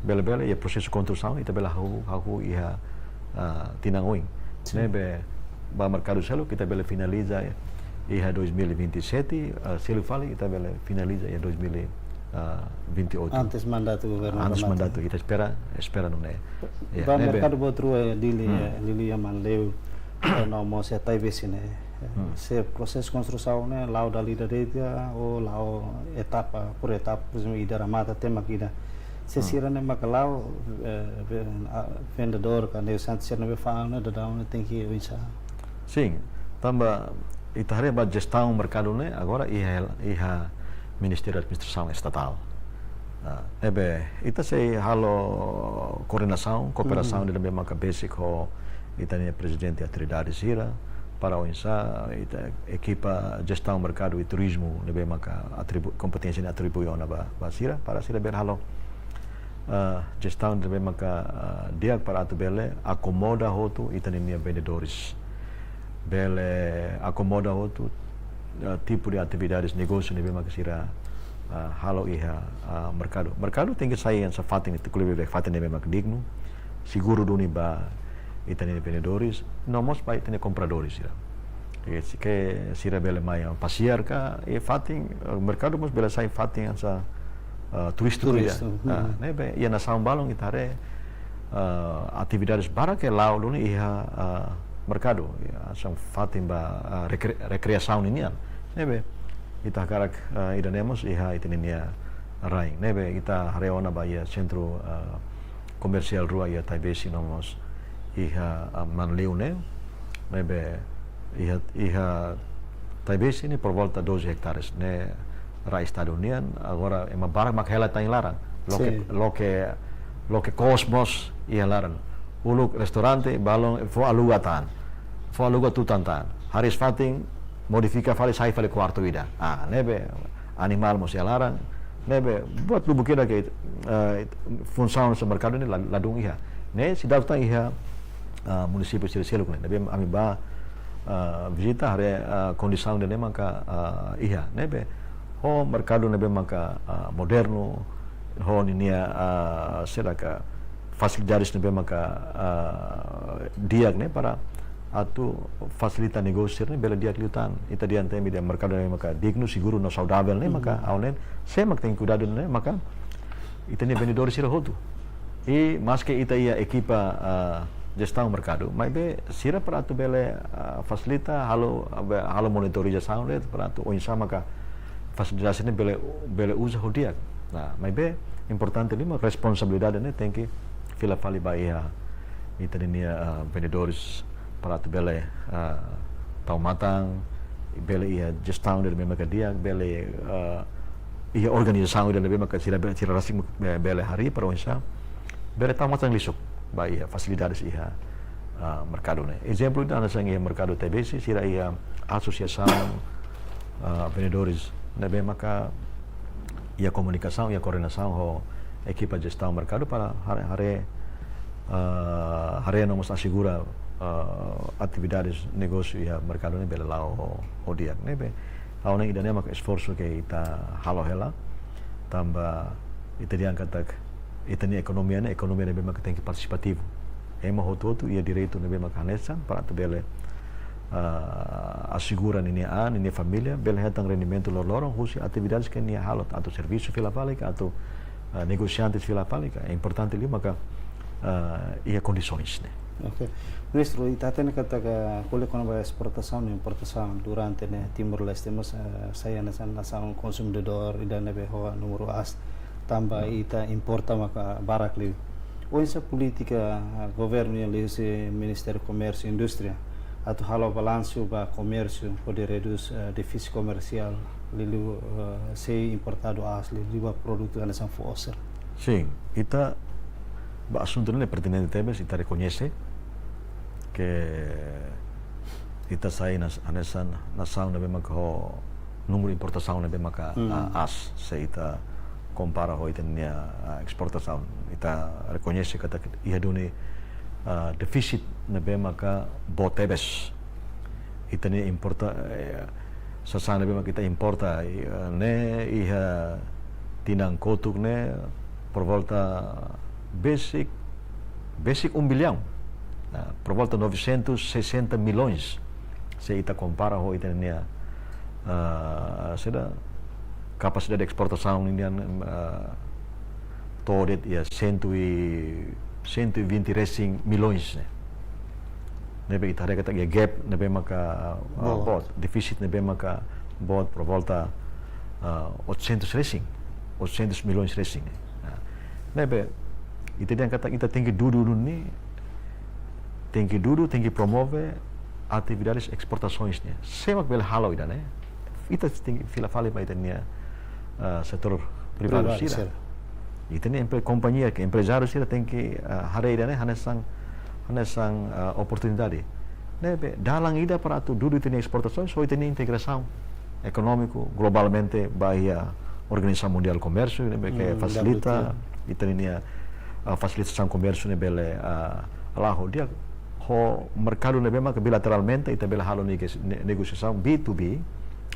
bele-bele, iha prosesu konstrusaun, ita bele hahú, hahú iha, ah, tinan oin. Sin. Ne'ebé, ba merkadu seluk, ita bele finaliza iha dois mil e vinte e sete, ah, seluk fali, ita bele finaliza iha dois mil e vinte e oito. Antes mandatu governu Antes remata. Mandatu, ita espera, espera nune'e. Ya, Ba ne'ebé. Merkadu boot rua iha Dili, Hmm. eh, Dili iha Manleu, eh, no mós iha Taibesi ne'e. Eh, Hmm. Se prosesu konstrusaun ne'e la'o dala ida de'it ka, ou la'o etapa por etapa, por ezemplu, ida remata to'o mak ida. Se Hmm. sira ne'e maka la'o, eh, ve-, ah, vendedór ka negosiante sira ne'ebé fa'an ne'e daudaun ne'e tenke oinsá? Sin, tanba ita haree ba jestaun merkadu ne'e agora iha, iha Ministériu Administrasaun Estatál. Ah, ne'ebé, ita sei halo koordenasaun, kooperasaun Mhm. ida ne'ebé maka besik ho ita-nia prezidente autoridade sira, para oinsá ita ekipa jestaun merkadu i turizmu ne'ebé maka atribu-, kompeténsia ne'e atribui ona ba, ba sira, para sira bele halo, ah, jestaun ne'ebé maka, ah, di'ak para atu bele akomoda hotu ita-nia vendedores. Bele akomoda hotu, ah, tipu de atividades negósiu ne'ebé maka sira, ah, halo iha, ah, merkadu. Merkadu tenke sai hanesan fatin, tenke lebe fatin ne'ebé maka dignu, seguru duni ba ita-nia vendedores, no mós ba ita-nia kompradores sira. Ke si-, ke sira bele mai pasiar ka, i fatin, eh, merkadu mós bele sai fatin hanesan, eh, turístiku ida. Turístiku, Ah, hmm. Ne'ebé, iha nasaun balun ita haree, eh, atividades barak ke la'o duni iha, eh, merkadu, iha hanesan fatin ba, eh, rekre-, rekreasaun ninian. Ne'ebé, ita hakarak, eh, ida-ne'e mós iha ita-nia rain. Ne'ebé, ita haree ona ba iha sentru, eh, komersiál rua iha Taibesi no mós iha, ah, Manleu ne'e, ne'ebé iha, iha Taibesi ne'e por volta doze hektares ne'e rai Estadu nian, agora ema barak mak hela tan iha laran. Loke, Sin. loke, loke kosmos iha laran. Uluk restaurante, balun fó aluga tan. Fó aluga tutan tan. Hariis fatin, modifika fali, sai fali kuartu ida. Ah, ne'ebé animál mós iha laran. Ne'ebé buat lubuk ida ke, eh, funsaun hanesan merkadu ne'e la-, ladún iha. Ne'e seidauk tan iha, ah, munisípiu sira seluk ne'e. Ne'ebé ami bá, ah, vizita haree, ah, kondisaun ida-ne'e maka, ah, iha. Ne'ebé ho merkadu ne'ebé maka, ah, modernu, ho ninia, ah, saida ka fasilidades ne'ebé maka, ah, di'ak ne'e para atu fasilita negósiu sira ne'e bele di'ak liután. Ita dehan temi dehan merkadu ne'e maka dignu, seguru no saudavel ne'e maka Mhm. ha'u hanoin sé mak tenke kuidadu ne'e maka ita-nia vendedores sira hotu. I maske ita iha ekipa, ah, jestaun merkadu, maibé sira para atu bele, ah, fasilita halo, ah, be-, halo monitorizasaun de'it para atu oinsá maka fasilidades ne'e bele, bele uza ho di'ak. Nah, maibé importante liu mak responsabilidade ne'e tenke fila fali ba iha ita-nia, ah, vendedores para atu bele, ah, tau matan, bele iha jestaun ida ne'ebé maka di'ak, bele, ah, iha organizasaun ida ne'ebé maka sira be-, sira rasik be-, bele harii para oinsá bele tau matan lisuk ba iha fasilidades iha, ah, merkadu ne'e. Ezemplu ida hanesan iha merkadu Taibesi, sira iha asosiasaun, ah, vendedores ne'ebé maka iha komunikasaun, iha koordenasaun ho ekipa jestaun merkadu para haree, haree ah, haree no mós asegura, ah, atividades negósiu iha merkadu ne'e bele la'o ho, ho di'ak. Ne'ebé, ha'u hanoin ida-ne'e mak esforsu ke ita halo hela, tanba ita dehan katak ita-nia ekonomia ne'e, ekonomia ne'ebé mak tenke partisipativu. Ema hotu-hotu iha direitu ne'ebé mak hanesan para atu bele, ah, asegura ninia an, ninia família, bele hetan rendimentu loroloron husi atividades ke nia halo, atu servisu fila fali ka, atu, ah, negosiantes fila fali ka. Importante liu maka, ah, iha kondisoens ne'e. Oke. Ministru, ita hatene katak ko'alia kona-ba esportasaun no importasaun durante ne'e Timor-Leste mós, ah, sai hanesan nasaun konsumidór ida ne'ebé ho númeru aas, tanba ita importa maka barak liu. Oinsá polítika, ah, governu nian liuhusi Ministériu Komérsiu Indústria atu halo balansu ba komérsiu hodi redús, ah, defísitu komersiál liuliu, ah, sei importadu aas liuliu ba produtu hanesan fu'u sira? Sin, ita ba asuntu ne'e pertinente tebes, ita rekoñese ke ita sai nas-, hanesan nasaun ne'ebé maka ho númeru importasaun ne'ebé maka, hmm, ah, aas, se ita kompara ho ita-nia, ah, esportasaun. Ita rekoñese katak iha duni, ah, defísitu ne'ebé maka boot tebes. Ita-nia importa, eh, sasán ne'ebé maka ita importa, eh, ne'e iha tinan kotuk ne'e por volta besik, besik um bilhão. Ah, por volta novecentos e sessenta milhões. Se ita kompara ho ita-nia, ah, saida, kapasidade esportasaun nian, ah, to'o de'it iha cento e, cento e vinte resin milhões ne'e. Ne'ebé ita haree katak iha gap ne'ebé maka, ah, boot, boot, defísitu ne'ebé maka boot por volta, ah, oitocentos resin, oitocentos milhões resin ne'e. Ah, ne'ebé ita dehan katak ita tenke dudu duni, tenke dudu, tenke promove atividades esportasoens ne'e. Sé mak bele halo ida-ne'e? Ita tenke fila fali ba ita-nia, ah, setór privadu, privadu sira, sira. Ita-nia empre-, kompañia ke emprezáriu sira tenke, ah, haree ida-ne'e hanesan, hanesan, ah, oportunidade. Ne'ebé dalan ida para atu dudu ita-nia esportasaun, só ita-nia integrasaun ekonómiku globalmente ba iha Organizasaun Mundiál Komérsiu, ne'ebé ke, hmm, fasilita, W T O, ita-nia, ah, fasilitasaun komérsiu ne'e bele, ah, la'o ho di'ak, ho merkadu ne'ebé maka bilateralmente ita bele halo negosi-, ne-, negosiasaun B to B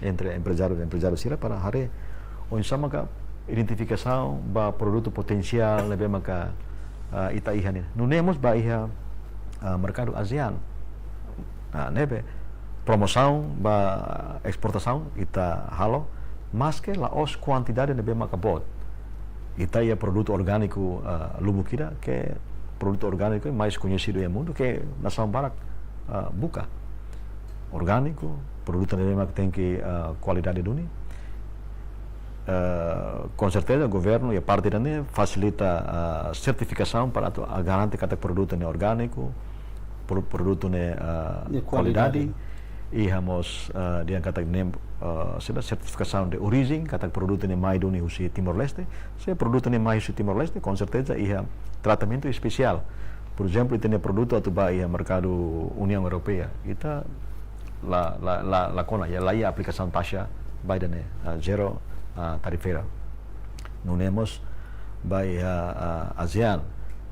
entre emprezáriu, emprezáriu sira para haree oinsá maka identifikasaun ba produtu potensiál ne'ebé maka, ah, ita iha ne'e. Nune'e mós ba iha, ah, merkadu ASEAN. Ah, ne'ebé promosaun ba esportasaun ita halo, maske la'ós kuantidade ne'ebé maka boot. Ita iha produtu orgániku, ah, lubuk ida ke produtu orgániku mais koñesidu iha mundu ke nasaun barak, ah, buka. Orgániku, produtu ne'ebé maka tenke, ah, kualidade duni. Ah, com certeza governu iha parte ida-ne'e fasilita, ah, sertifikasaun para atu, ah, garante katak produtu ne'e orgániku, pro-, produtu ne'e, ah, de kualidade, kualidade. Iha mós, ah, dehan katak ne'e, ah, saida, sertifikasaun de orijen, katak produtu ne'e mai duni husi Timor-Leste. Se produtu ne'e mai husi Timor-Leste, com certeza iha tratamentu espesiál. Por ezemplu, ita-nia produtu atu ba iha merkadu Uniaun Europeia, ita la, la, la, la kona, iha la iha aplikasaun taxa ba ida-ne'e, ah, zero, ah, tarifeira. Nune'e mós ba iha, ah, ASEAN,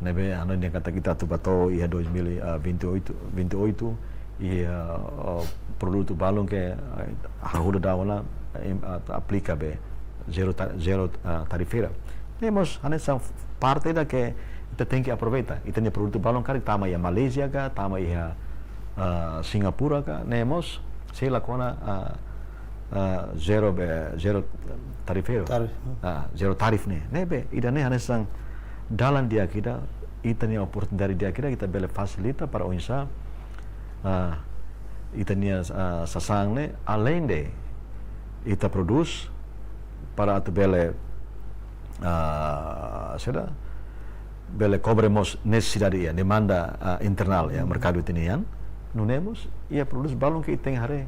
ne'ebé hanoin dehan katak ita atu ba to'o iha dois mil e vinte e oito, vinte e oito, iha, ah, produtu balun ke, ah, hahú daudaun ona, em, ah, aplika be zero ta-, zero, ah, tarifeira. Ne'e mós hanesan parte ida ke ita tenke aproveita. Ita-nia produtu balun karik tama iha Malázia ka, tama iha, ah, Singapura ka, ne'e mós sei la kona, ah, ah, zero be, zero tarifeira. Tarif, hmm. Ah, zero tarif ne'e. Ne'ebé ida-ne'e hanesan dalan di'ak ida, ita-nia oportunidade di'ak ida, ita bele fasilita para oinsá, ah, ita-nia, ah, sasán ne'e, além de ita prodús para atu bele, ah, saida, bele kobre mós nesesidade iha, demanda, ah, internál iha, hmm, merkadu ita-nian. Nune'e mós iha produtu balun ke ita tenke haree,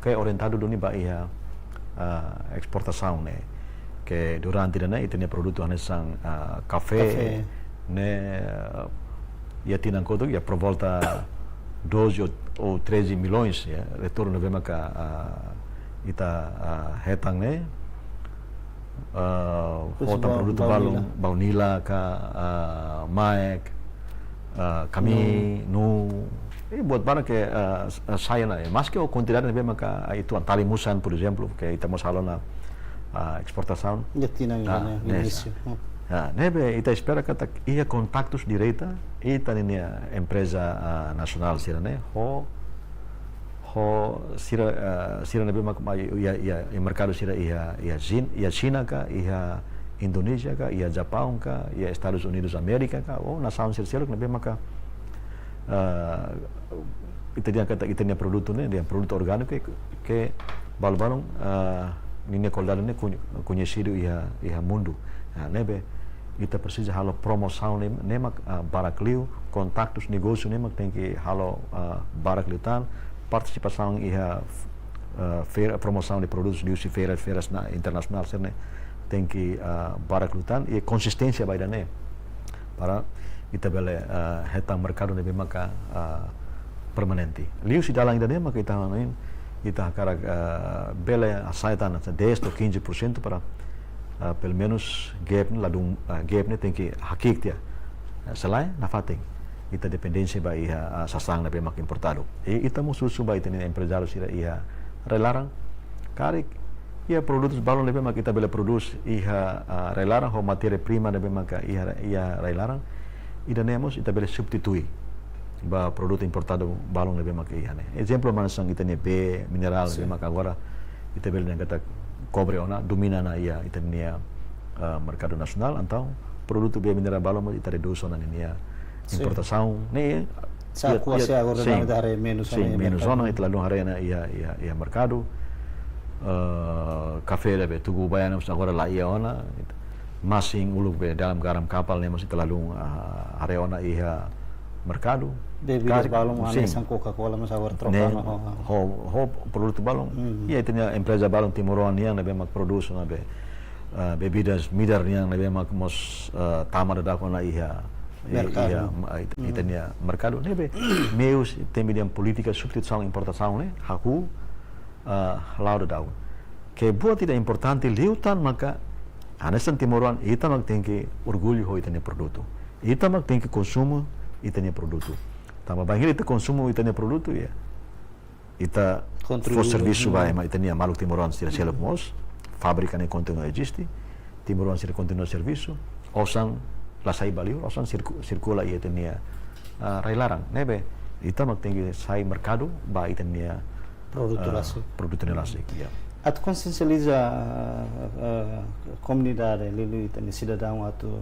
ke orientadu duni ba iha, ah, esportasaun ne'e. Ke durante ida-ne'e ita-nia produtu hanesan, ah, kafé, kafé, ne'e, ah, iha tinan kotuk iha por volta doze ou, ou treze milhões, iha, retornu ne'ebé maka, ah, ita, ah, hetan ne'e. Ah, husi hotan ba-, produtu balun, baunila, baunila ka, ah, maek, ah, kami, no, no, eh, buat barak ke, ah, s-, ah, sai ona, eh, maske ho kuantidade ne'ebé maka, ah, ita tali musan, por ezemplu, ke ita mós halo ona, ah, esportasaun. Ya, tinan, ah, ne'e, ne'e, inísiu. Hmm. Ah, ne'ebé ita espera katak iha kontaktus direta ita-nia empreza, ah, nasionál sira-ne'e ho, ho sira, ah, sira ne'ebé mak mai iha, iha, iha merkadu sira iha, iha Xin-, iha Xina ka, iha Indonézia ka, iha Japaun ka, iha Estadus Unidus Amérika ka, ou nasaun sira seluk ne'ebé maka, ah, ita dehan katak ita-nia produtu ne'e, dehan produtu orgániku ke, ke balu-balu, ah, ninia kualidade ne'e koñ-, koñesidu iha, iha mundu. Ah, ne'ebé ita presiza halo promosaun ne'e, ne'e mak, ah, barak liu, kontaktus negósiu ne'e mak tenke halo, ah, barak liután, partisipasaun iha, ah, feira, promosaun de produtus liuhusi feira, feiras na-, internasionál sira-ne'e tenke, ah, barak liután, i konsisténsia ba ida-ne'e. Para ita bele, ah, hetan merkadu ne'ebé maka, ah, permanente. Liuhusi dalan ida-ne'e maka ita hanoin, ita hakarak, ah, bele hasa'e tan dez to'o quinze por cento para, ah, pelumenus gap ne'e ladún, ah, gap ne'e tenke haki'ik tiha. Ah, selae nafatin ita dependénsia ba iha, ah, sasán ne'ebé mak importadu. I ita mós husu ba ita-nia emprezáriu sira iha rai-laran, karik iha produtus balun ne'ebé mak ita bele prodús iha, ah, rai-laran ho matéria prima ne'ebé maka iha, iha rai-laran, ida-ne'e mós ita bele substitui ba produtu importadu balun ne'ebé maka iha ne'e. Ezemplu, hanesan ita-nia bee minerál ne'ebé maka agora ita bele dehan katak kobre ona, domina ona iha ita-nia, ah, merkadu nasionál, entaun produtu bee minerál balun mós ita redús ona ninia importasaun ne'e. Sa kuase agora ita haree menus ona iha merkadu. Sin, menus ona, ita ladún haree ona iha, iha, iha merkadu. Eh, kafé ne'ebé tugu baibain mós agora la iha ona. Masin uluk be dalam garam kapal ne'e mós ita ladún, ah, haree ona iha merkadu. Bebidas balun, hanesan Coca-Cola mós agora troka ona ho, ho produtu balun. Iha ita-nia empreza balun timoroan nian ne'ebé mak prodús ona be, ah, bebidas midar nian ne'ebé mak mós, ah, tama daudauk ona iha, iha, iha ita-nia merkadu. Ne'ebé meius temi dehan polítika substituisaun importasaun ne'e hahú, ah, la'o daudaun. Ke buat ida importante liután maka hanesan timoroan ita mak tenke orgullu ho ita-nia produtu. Ita mak tenke konsumu ita-nia produtu. Tanba bainhira ita konsumu ita-nia produtu, ya, ita fó servisu ba ema, ita-nia maluk timoroan sira seluk mós. Fábrika ne'e kontinua eziste, timoroan sira kontinua servisu, osan la sai ba liur, osan sirku-, sirkula iha ita-nia, ah, rai-laran. Ne'ebé ita mak tenke sai merkadu ba ita-nia produtu, ah, rasik, produtu ne'e rasik, ya. Atu konsiensializa, ah, ah, komunidade, liuliu ita-nia sidadaun atu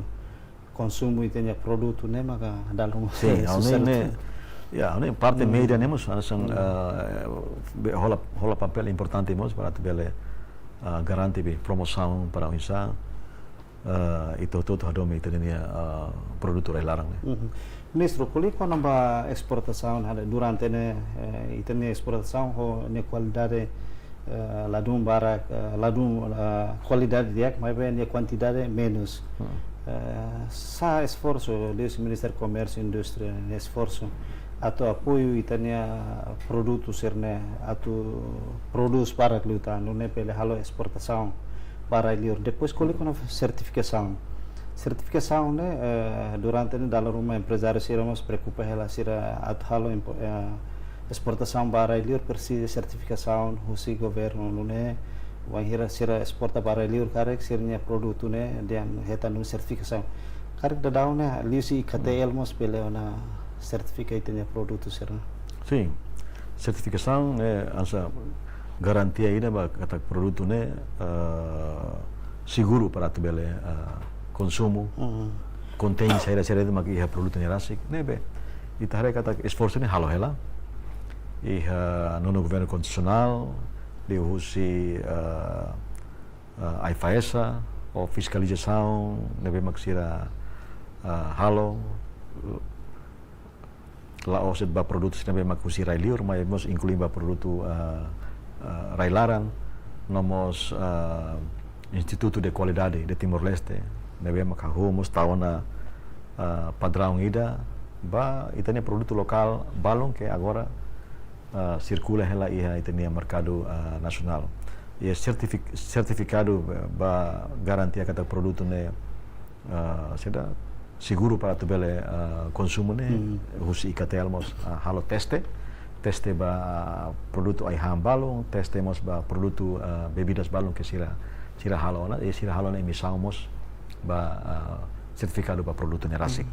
konsumu ita-nia produtu ne'e maka dala ruma. Sin, ha'u hanoin ne'e, ya, ha'u hanoin parte média ne'e mós hanesan, eh, be-, hola, hola papél importante mós para atu bele, ah, garante be promosaun para oinsá, eh, ita hotu-hotu hadomi ita-nia, ah, produtu rai-laran ne'e. Ministru, ko'alia kona-ba esportasaun, ha'u haree durante ne'e, eh, ita-nia esportasaun ho nia kualidade, eh, ladún barak, eh, ladún, eh, kualidade di'ak, maibé nia kuantidade menus. Eh, sá esforsu liuhusi Ministériu Komérsiu Indústria nia esforsu atu apoiu ita-nia produtu sira-ne'e atu prodús barak liután, nune'e bele halo esportasaun ba rai-liur. Depois ko'alia kona-ba sertifikasaun. Sertifikasaun ne'e, eh, durante ne'e dala ruma emprezáriu sira mós preokupa hela, sira atu halo impo-, eh, esportasaun ba rai-liur presiza sertifikasaun husi governu, nune'e bainhira sira esporta ba rai-liur karik sira-nia produtu ne'e dehan hetan duni sertifikasaun. Karik daudaun ne'e liuhusi I K T L mós bele ona sertifika ita-nia produtu sira? Sin. Sertifikasaun ne'e hanesan garantia ida ba katak produtu ne'e, eh, seguru para atu bele, eh, konsumu. Kontein saida-saida de'it mak iha produtu ne'e rasik. Ne'ebé ita haree katak esforsu ne'e halo hela iha nonu governu konstitusionál, liuhusi, eh, eh, AIFAESA, ho fiskalizasaun ne'ebé mak sira, eh, halo, la'ós de'it ba produtu sira ne'ebé mak husi rai-liur, maibé mós inklui ba produtu, eh, eh, rai-laran, no mós, eh, Instituto de Qualidade de Timor-Leste, ne'ebé mak hahú mós tau ona, eh, padraun ida ba ita-nia produtu lokál balun ke agora, eh, sirkula hela iha ita-nia merkadu, eh, nasionál. I sertifik-, sertifikadu ba garantia katak produtu ne'e, eh, saida, seguru para atu bele, ah, konsumu ne'e, husi ICATEL mós, ah, halo teste, teste ba produtu ai-han balun, teste mós ba produtu, ah, bebidas balun ke sira, sira halo ona, i sira halo ona emisaun mós ba, ah, sertifikadu ba produtu ne'e rasik.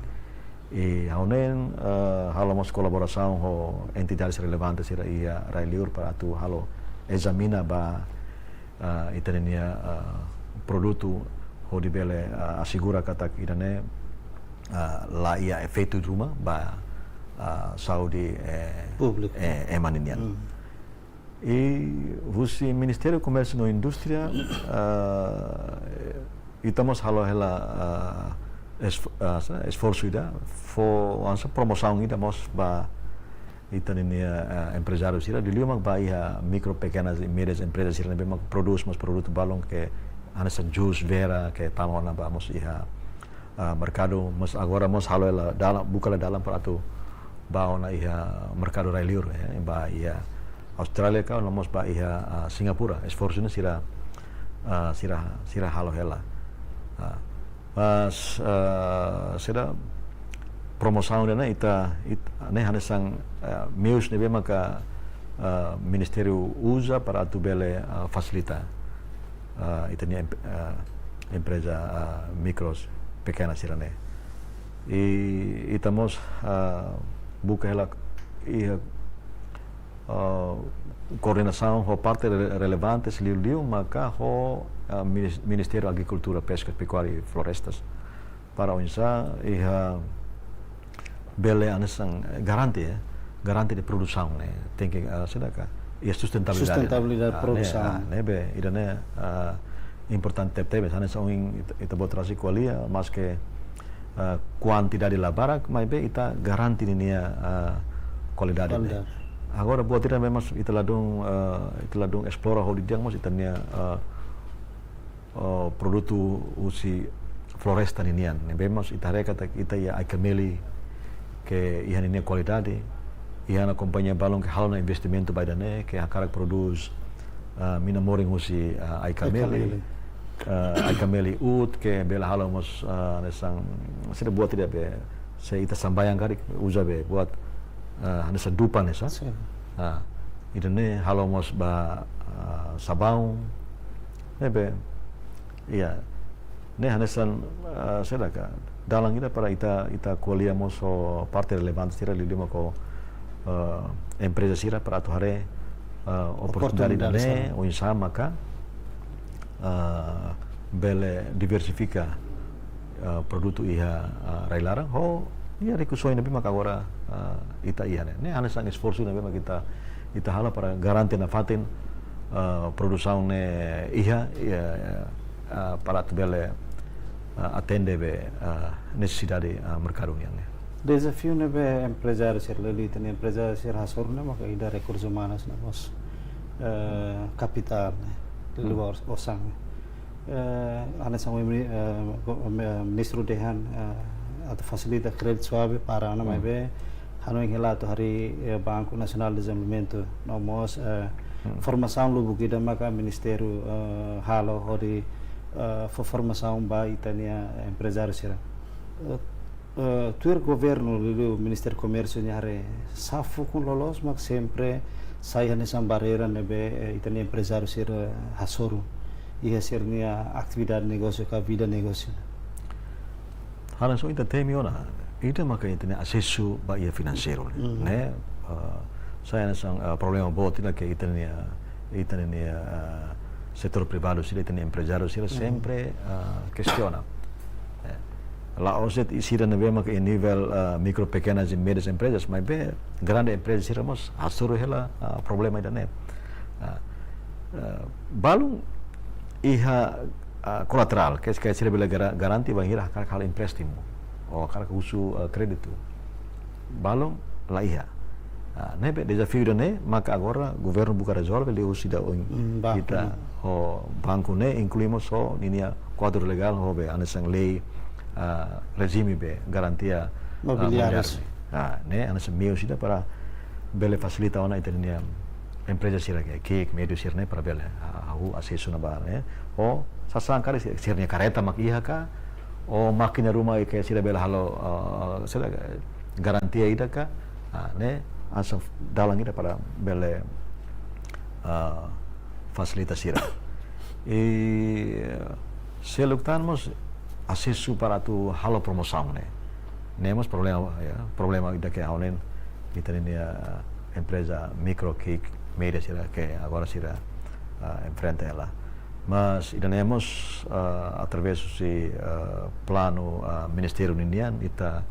I ha'u-nia, ah, halo mós kolaborasaun ho entidades relevantes sira iha rai-liur para atu halo ezamina ba, ah, ita-nia, ah, produtu hodi bele, ah, asegura katak ida-ne'e, ah, la iha efeitu ruma ba, ah, saúde, eh, públiku, eh, ema ninian. I husi Ministériu Komérsiu no Indústria, ah, ita mós halo hela, ah, esf-, ah, sa-, esforsu ida, fó, hanesan promosaun ida mós ba ita-nia, eh, emprezáriu sira, liuliu mak ba iha mikro, pekenas i médias emprezas sira ne'ebé mak prodús mós produtu balun ke hanesan jus vera ke tama ona ba mós iha, ah, merkadu, mas agora mós halo hela dalan, buka hela dalan para atu ba ona iha merkadu rai-liur, eh, ba iha Austrália ka, no mós ba iha, ah, Singapura. Esforsu ne'e sira, ah, sira, sira halo hela. Ah, mas, ah, saida, promosaun ida-ne'e ita, it-, ne'e hanesan, ah, meius ne'ebé maka, ah, ministériu uza para atu bele, ah, fasilita, ah, ita-nia em-, ah, empreza, ah, mikros, pekena sira-ne'e. I ita mós, ah, buka hela iha, ah, koordenasaun ho parte re-, relevantes, liuliu maka ho, ah, Minis-, Ministériu Agrikultura, Peskas, Pekuária i Florestas, para oinsá iha bele hanesan garante, eh, garante de produsaun ne'e, tenke, ah, saida ka, iha sustentabilidade. Sustentabilidade ne'e, produsaun. Ah, ne'ebé, ida-ne'e, ah, importante tebes, hanesan ohin ita, ita-boot rasik ko'alia, maske, ah, kuantidade la barak, maibé ita garante ninia, ah, kualidade ne'e. Kualidade. Agora, buat ida ne'ebé mós ita ladún, ah, ita ladún esplora ho didi'ak mós ita-nia, ah, ah, produtu husi floresta ninian. Ne'ebé mós ita haree katak ita iha ai-kameli ke iha ninia kualidade, iha ona kompañia balun ke halo ona investimentu ba ida-ne'e, ke hakarak prodús, ah, mina-morin husi, ah, ai-kameli. Ai-kameli. Ah, ai-kameli uut ke bele halo mós, ah, hanesan, saida, buat ida be, se ita sambayang karik uza be buat, ah, hanesan dupa ne'e sa. Sin. Ah, ida-ne'e halo mós ba, ah, sabaun. Ne'ebé, iya. Ne'e hanesan, ah, saida ka, dalan ida para ita, ita ko'alia mós ho parte relevante sira, liuliu mak ho, ah, empreza sira para atu haree, ah, oportunidade. Oportunidade ida-ne'e, sira. Oinsá maka, ah, bele diversifika, ah, produtu iha, ah, rai-laran, ho iha rikusoin ne'ebé maka agora, ah, ita iha ne'e. Ne'e hanesan esforsu ne'ebé maka ita, ita halo para garante nafatin, ah, produsaun ne'e iha, iha, ah, para atu bele, ah, atende be, ah, nesesidade, ah, merkadu nian ne'e. Dezafiu ne'ebé emprezáriu sira, liuliu ita-nia emprezáriu sira hasoru ne'e maka ida rekursus umanus ne'e mós, eh, kapitál ne'e, liuliu, hmm, osan ne'e. Eh, hanesan ohin, eh, go-, eh, ministru dehan, eh, atu fasilita kréditu suave para ona, hmm, maibé hanoin hela atu harii, eh, Banku Nasionál de Dezenvolvimentu, no mós, eh, hmm, formasaun lubuk ida maka ministériu, eh, halo hodi, eh, fó formasaun ba ita-nia emprezáriu sira. Eh, eh, tuir governu, liuliu Ministériu Komérsiu nia haree, sá fukun loloos mak sempre sai hanesan barreira ne'ebé, eh, ita-nia emprezáriu sira hasoru iha sira-nia atividade negósiu ka vida negósiu? Hanesan ohin ita temi ona, ida maka ita-nia asesu ba iha finanseiru, mm, ne'e, eh, sai hanesan, eh, problema boot ida ke ita-nia, ita-nia, eh, setór privadu sira, ita-nia emprezáriu sira, mm, sempre, eh, kestiona. Eh, la'ós de'it sira ne'ebé maka iha nivel, eh, mikro, pekenas i médias emprezas, maibé grande empreza sira mós hasoru hela, eh, problema ida-ne'e. Eh, eh, balun iha, eh, kolaterál, ke, ke sira bele gara-, garante bainhira hakarak halo empréstimu, ou hakarak husu, eh, kréditu. Balun la iha. Ah, ne'ebé dezafiu ida-ne'e maka agora governu buka rezolve liuhusi ida ohin, mm, banku, ita, ne'e, ho banku ne'e, inklui mós ho ninia kuadru legál ho be hanesan lei, ah, rejime be garantia, ah, imobiliáriu, imobiliáriu ne'e. Ah, ne'e hanesan meius ida para bele fasilita ona ita-nia empreza sira ke ki'ik, médiu sira-ne'e para bele, ah, hahú asesu ona ba ne'e. Ou sasán karik sira-nia kareta mak iha ka, ou mákina ruma ke sira bele halo, ah, sira garantia ida ka, ah, ne'e hanesan dalan ida para bele, ah, fasilita sira. I, eh, seluk tan mós asesu para atu halo promosaun ne'e. Ne'e mós problema, ya, problema ida ke ha'u hanoin ita-nia, eh, empreza mikro ki'ik média sira ke agora sira, ah, enfrenta hela. Mas ida-ne'e mós, ah, através husi, ah, planu, ah, ministériu ninian ita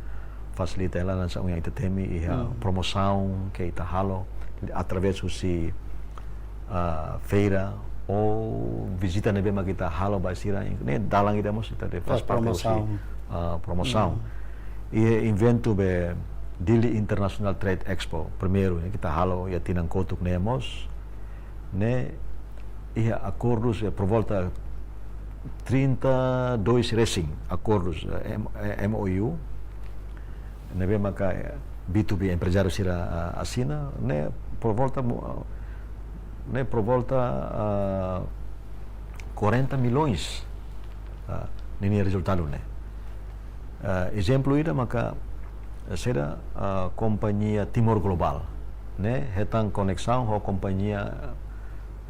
fasilita hela hanesan ohin ita temi iha, hmm, promosaun ke ita halo através husi, ah, feira ou vizita ne'ebé mak ita halo ba sira, ne'e dalan ida mós ita de faz, ya, parte husi, promosaun, ah, promosaun. Hmm. I eventu be Dili International Trade Expo, primeiru, ne'e, ke ita halo iha tinan kotuk ne'e mós, ne'e iha akordus, eh, por volta trinta e dois resin akordus, eh, M-, eh, M O U, ne'ebé maka, eh, B two B emprezáriu sira, ah, asina, ne'e por volta mu-, ah, ne'e por volta, ah, quarenta milhões, ah, ninia rezultadu ne'e. Ah, ezemplu ida maka, eh, sira, ah, kompañia Timor Global ne'e hetan koneksaun ho kompañia, eh,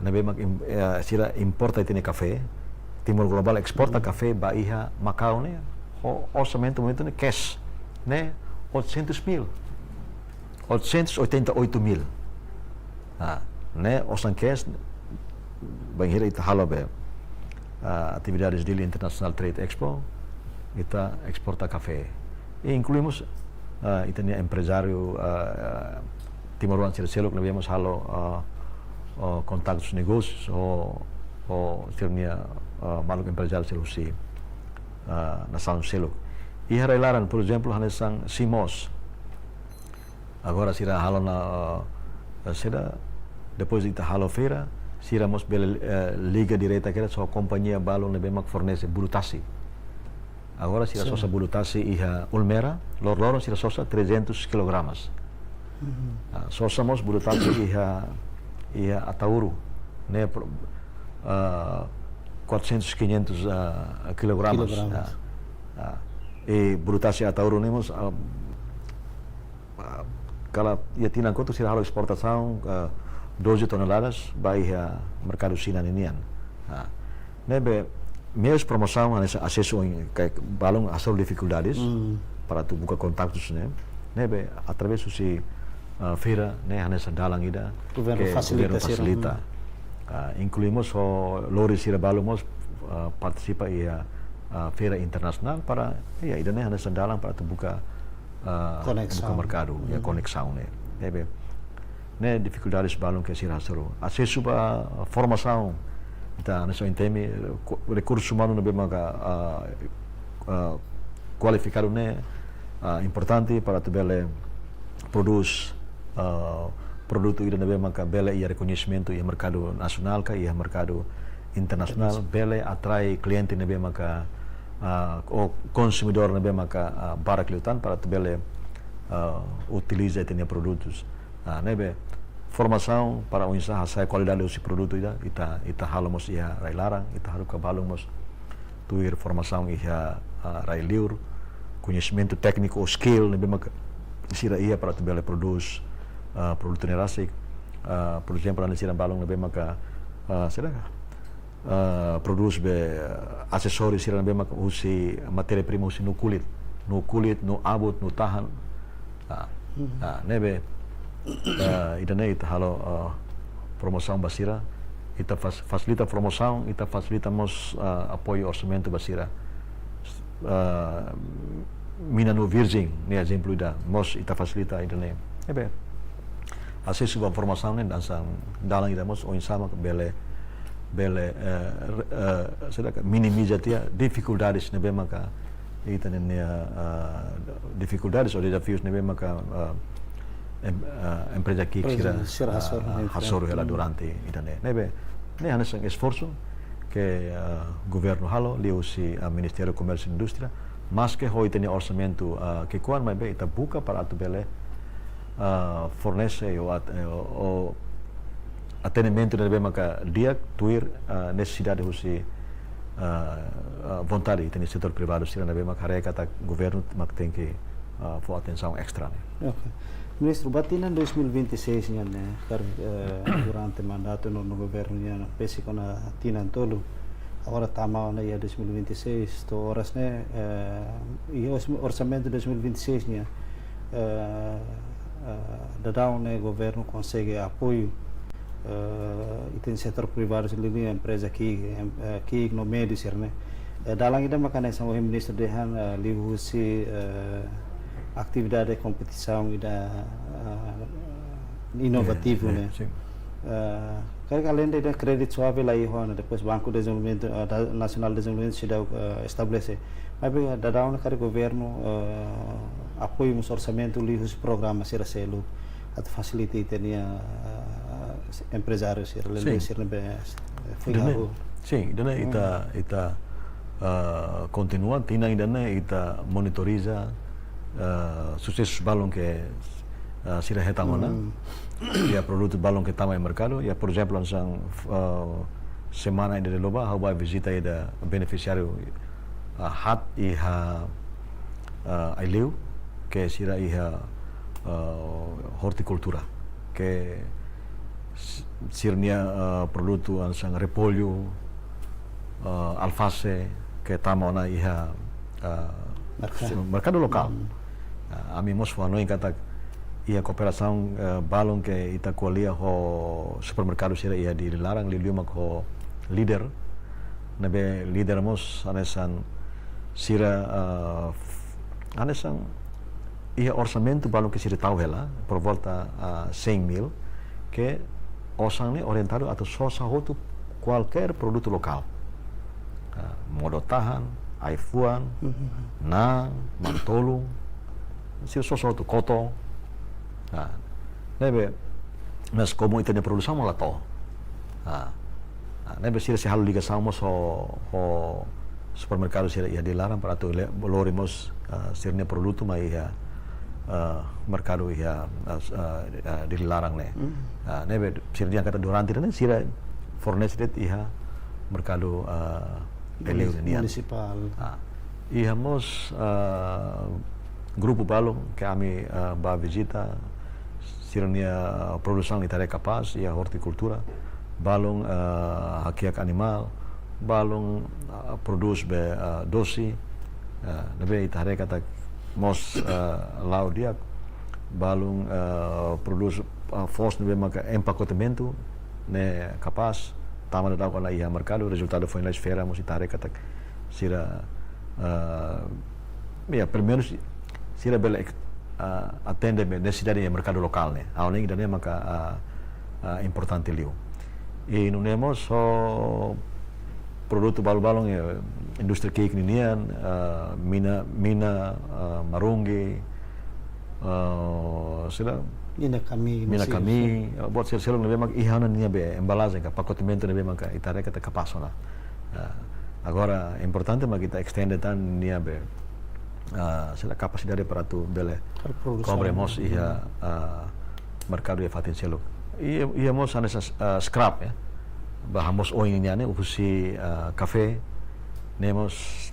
ne'ebé mak im-, eh, sira importa ita-nia kafé. Timor Global esporta, hmm, kafé ba iha Makau ne'e ho orsamentu momentu ne'e cash ne'e oitocentos mil. Oitocentos e oitenta e oito mil. Ah, ne'e osan cash, bainhira ita halo be, ah, atividades Dili International Trade Expo, ita esporta kafé. I inkluímos, ah, ita-nia emprezáriu, ah, timoroan sira seluk ne'ebé mós halo, ah, ah, kontaktus negósius ho, ho sira-nia, ah, maluk emprezáriu sira husi, ah, nasaun seluk. Iha rai-laran, por ezemplu, hanesan Simos. Agora sira halo ona, eh, sira, depois de ita halo feira, sira mós bele, eh, liga direta kedas ho kompañia balu ne'ebé mak fornese bulu tasi. Agora sira, sin, sosa bulu tasi iha Ulmera, lor-loron sira sosa trezentos kilogramas. Mhm. Ah, sosa mós bulu tasi iha, iha Ataúro, ne'e pro-, ah, quatrocentos, quinhentos, ah, kilogramas. Kilogramas. Ah, ah. I bulu tasi Ataúro ne'e mós, ah, ah, kala iha tinan kotuk sira halo esportasaun, ah, doze toneladas ba iha merkadu Xina ninian. Ah, ne'ebé meius promosaun hanesan asesu ohin karik balun hasoru difikuldades, hmm, para atu buka kontaktus ne'e. Ne'ebé através husi, ah, feira ne'e hanesan dalan ida governu ke fasilita governu sira, fasilita. Hmm. Ah, inkluímos ho lori sira balu mós, ah, partisipa iha, ah, feira internasionál para, ya, ida-ne'e hanesan dalan para atu buka, ah, koneksaun, buka merkadu, ya, hmm, koneksaun ne'e. Ne'ebé ne'e difikuldades balun ke sira hasoru. Asesu ba formasaun. Ita hanesan ohin temi, eh, ku-, rekursu umanu ne'ebé maka, ah, ah, kualifikadu ne'e, ah, importante para atu bele prodús, ah, produtu ida ne'ebé maka bele iha rekoñesimentu iha merkadu nasionál ka iha merkadu internasionál, bele atrai kliente ne'ebé maka, ah, ou konsumidór ne'ebé maka, ah, barak liután para atu bele, ah, utiliza ita-nia produtus. Ah, ne'ebé formasaun para oinsá hasa'e kualidade husi produtu ida, ita, ita halo mós iha rai-laran, ita haruka balun mós tuir formasaun iha, ah, rai-liur, koñesimentu tékniku ou skill ne'ebé maka sira iha para atu bele prodús, ah, produtu ne'e rasik. Ah, por ezemplu, hanesan sira balun ne'ebé maka, ah, sira, ah, prodús be, ah, asesóriu sira ne'ebé maka husi matéria-prima husi nuu kulit, nuu kulit, nuu abut, nuu tahan. Ah, hmm, ah, ne'ebé, ah, ida-ne'e ita halo, ah, promosaun ba sira, ita fas-, fasilita promosaun, ita fasilita mós, ah, apoiu orsamentu ba sira. Ah, mina nuu virjen, ne'e ezemplu ida, mós ita fasilita ida-ne'e. Ne'ebé asesu ba formasaun ne'e hanesan dalan ida mós oinsá mak bele, bele, eh, re-, eh, sira minimiza tiha difikuldades ne'ebé maka ita-nia, ah, difikuldades ou dezafius ne'ebé maka, ah, em-, ah, empreza ki'ik sira, empreza sira, ah, hasoru, ah, hasoru hela, hmm, durante ida-ne'e. Ne'ebé ne'e hanesan esforsu ke, ah, governu halo liuhusi, ah, Ministériu Komérsiu no Indústria, maske ho ita-nia orsamentu, ah, ki'ikoan, maibé ita buka para atu bele, ah, fornese ou at-, eh, ou, ou atendimentu ne'ebé maka di'ak tuir, ah, nesesidade husi, ah, ah, vontade ita-nia setór privadu sira ne'ebé mak haree katak governu mak tenke, ah, fó atensaun estra ne'e. Oke. Ministru, ba tinan dois mil e vinte e seis nian ne'e, karik, eh, durante mandatu no, no governu nian besik ona tinan tolu. Agora tama ona iha dois mil e vinte e seis, to'o oras ne'e, eh, iha ors-, orsamentu dois mil e vinte e seis nian, eh, eh, daudaun ne'e governu konsege apoiu, eh, ita-nia setór privadu sira liuliu empreza ki'ik, em-, eh, ki'ik no médiu sira ne'e. Eh, dalan ida maka hanesan ohin ministru dehan, eh, liuhusi, eh, atividade kompetisaun ida, eh, inovativu, eh, ne'e. Sin. Eh, karik alende ida kréditu suave la iha ona, depois Banku Dezenvolvimentu, eh, da-, Nasionál Dezenvolvimentu seidauk, eh, estabelese. Maibé daudaun ne'e karik governu, eh, apoiu mós orsamentu liuhusi programa sira seluk atu fasilita ita-nia, eh, emprezáriu sira, sin, lele sira ne'ebé, eh, foin, ida-ne'e, hahú. Sin, ida-ne'e, hmm, ita, ita, eh, kontinua, tinan ida-ne'e ita monitoriza, eh, susesu balun ke, eh, sira hetan ona. Hmm. Iha produtu balun ke tama iha merkadu, iha, por ezemplu, hanesan, eh, semana ida liubá, ha'u bá vizita ida benefisiáriu, eh, haat iha, eh, Aileu, ke sira iha, eh, ortikultura, ke s-, sira-nia, eh, produtu hanesan repollu, eh, alfase, ke tama ona iha, eh, merkadu, merkadu lokál. Hmm. Eh, ami mós fó-hanoin katak iha kooperasaun, eh, balun ke ita ko'alia ho supermerkadu sira iha Dili laran, liuliu mak ho Líder, ne'ebé Líder mós hanesan sira, eh, f-, hanesan iha orsamentu balun ke sira tau hela, por volta, ah, cem mil, ke osan ne'e orientadu atu sosa hotu kualkér produtu lokál. Ah, modo-tahan, ai-fuan, mhm, na'an, manu-tolun, sira sosa hotu, koto. Ah, ne'ebé, mas komu ita-nia produsaun mak la to'o. Ah, ah, ne'ebé sira sei halo ligasaun mós ho, ho supermerkadu sira iha Dili laran para atu le-, lori mós, ah, sira-nia produtu mai iha, ah, merkadu iha, ah, s-, ah, ah, Dili laran ne'e. Hmm. Ah, ne'ebé sira dehan katak durante ne'e sira fornese de'it iha merkadu, ah, Aileu nian. Munisipál. Ah, iha mós, ah, grupu balun ke ami, ah, bá vizita, sira-nia produsaun ita haree kapás, iha ortikultura, balun, eh, hakiak animál, balun, eh, prodús be, eh, dose, eh, ne'ebé ita haree katak mós, eh, la'o di'ak, balun, eh, prodús, eh, foos ne'ebé maka empakotamentu, ne'e kapás, tama daudaun ona iha merkadu, rezultadu foin lalais feira, mós ita haree katak sira, eh, ya, pelumenus sira bele ek-, ah, atende be nesesidade iha merkadu lokál ne'e. Ha'u hanoin ida-ne'e maka, ah, ah, importante liu. I nune'e mós ho produtu balun-balun, eh, indústria ki'ik ninian, ah, mina, mina, ah, marunggi, ah, sira, mina kami, mina kami, ah, buat sira seluk ne'ebé mak iha ona nia be embalajen ka pakotamentu ne'ebé mak ita haree katak kapás ona. Ah, agora importante mak ita estende tan nia be, ah, sira kapasidade para atu bele, para produsaun, kobre mós iha, ah, merkadu iha fatin seluk. I, iha mós hanesan, ah, scrap, ya. Ba hamoos oin nian ne'e husi, ah, kafé. Ne'e mós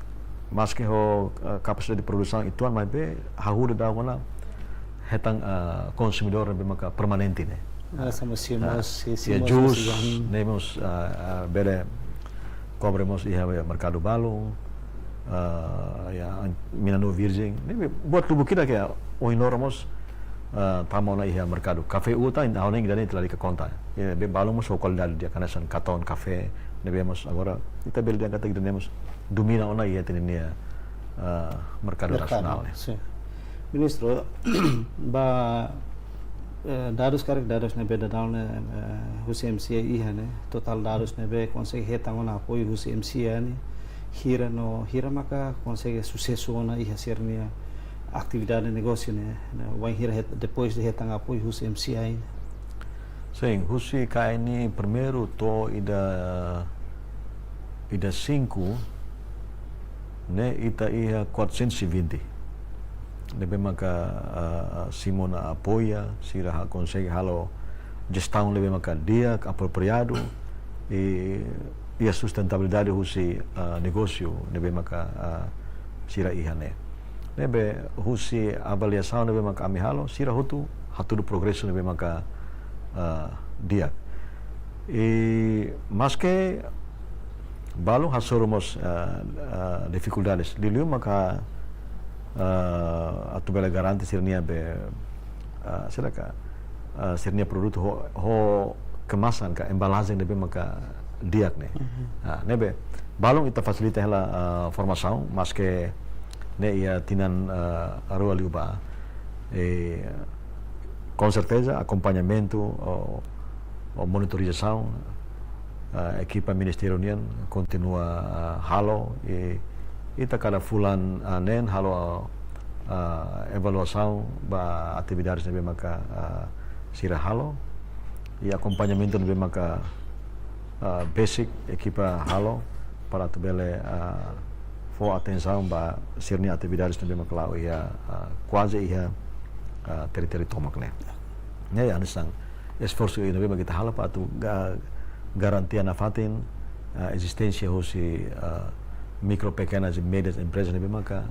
maski ho, ah, kapasidade produsaun uitoan maibé hahú daudaun ona hetan, ah, konsumidór ne'ebé maka permanente ne'e. Ah, sama si, ah, mós, si, si, ya, mós, jus, mós, ya, hmm, ne'e mós, ah, ah, bele kobre mós iha, iha merkadu balun, ah, ya, mina-nuu virjen. Ne'ebé buat lubuk ida ke ohin loron mós, ah, tama ona iha merkadu. Kafé utan, ha'u hanoin ida-ne'e ita lalika konta. Ya, be balun mós ho kualidade di'ak hanesan Katon Kafé, ne'ebé mós agora ita bele dehan katak ida-ne'e mós domina ona iha ita-nia, ah, merkadu, merkadu nasionál, ya. Sin. Ministru, ba, eh, dadus karik dadus ne'ebé daudaun ne'e, eh, husi M C A iha ne'e, totál dadus ne'ebé konsege hetan ona apoiu husi M C A ne'e, hira no hira maka konsege susesu ona iha sira-nia atividade negósiu ne'e, ne'e, wainhira het-, depois de hetan apoiu husi M C A ne'e. Sin, husi K N I primeiru to'o ida, ida cinco, ne'e ita iha quatrocentos e vinte. Ne'ebé maka, ah, simu ona apoia, sira ha-, konsege halo jestaun ne'ebé maka di'ak, apropriadu, i iha sustentabilidade husi, ah, negósiu ne'ebé maka, ah, sira iha ne'e. Ne'ebé husi avaliasaun ne'ebé maka ami halo, sira hotu hatudu progresu ne'ebé maka, ah, di'ak. I maske balun hasoru mós, ah, ah, difikuldades, liuliu maka, ah, atu bele garante sira-nia be, ah, sira ka, ah, sira-nia produtu ho, ho kemasan ka embalajen ne'ebé maka di'ak ne'e. Mhm. Ah, ne'ebé balun ita fasilita hela, ah, formasaun, maske ne'e iha tinan, ah, rua liubá. E, com certeza, akompañamentu ou, ou monitorizasaun, ah, ekipa ministériu nian kontinua, ah, halo, i ita kada fulan, ah, neen halo, ah, avaliasaun ba atividades ne'ebé maka, ah, sira halo, i akompañamentu ne'ebé maka, ah, besik ekipa halo para atu bele, ah, fó atensaun ba sira-nia atividades ne'ebé maka la'o iha, ah, kuaze iha, ah, territóriu tomak ne'e. Ne'e hanesan esforsu ne'ebé maka ita halo para atu ga-, garantia nafatin, ah, ezisténsia husi, ah, mikro, pekenas i médias emprezas ne'ebé maka,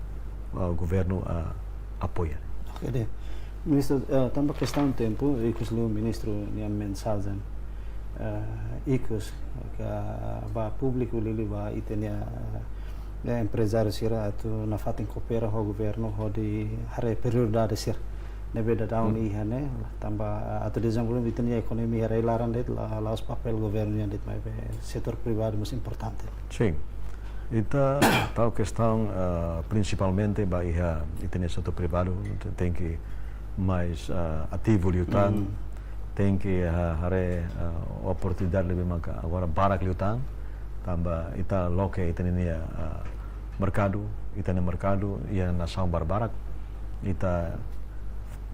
ah, governu, ah, apoia. Oke, di'ak. Ministru, eh, tanba kestaun tempu, ikus liu ministru nia mensajen, eh, ikus ka ba públiku liuliu ba ita-nia, eh, emprezáriu sira atu nafatin koopera ho governu hodi haree prioridade sira ne'ebé daudaun, hmm, iha ne'e, tanba atu dezenvolve ita-nia ekonomia iha rai-laran de'it, la, la'ós papél governu nian de'it, maibé setór privadu mós importante. Sin. Ita tau kestaun, eh, prinsipalmente ba iha ita-nia setór privadu te-, tenke mais, eh, ativu liután, hmm, tenke, eh, haree, eh, oportunidade ne'ebé maka agora barak liután, tanba ita loke ita-nia, eh, merkadu, ita-nia merkadu iha nasaun barbarak, ita,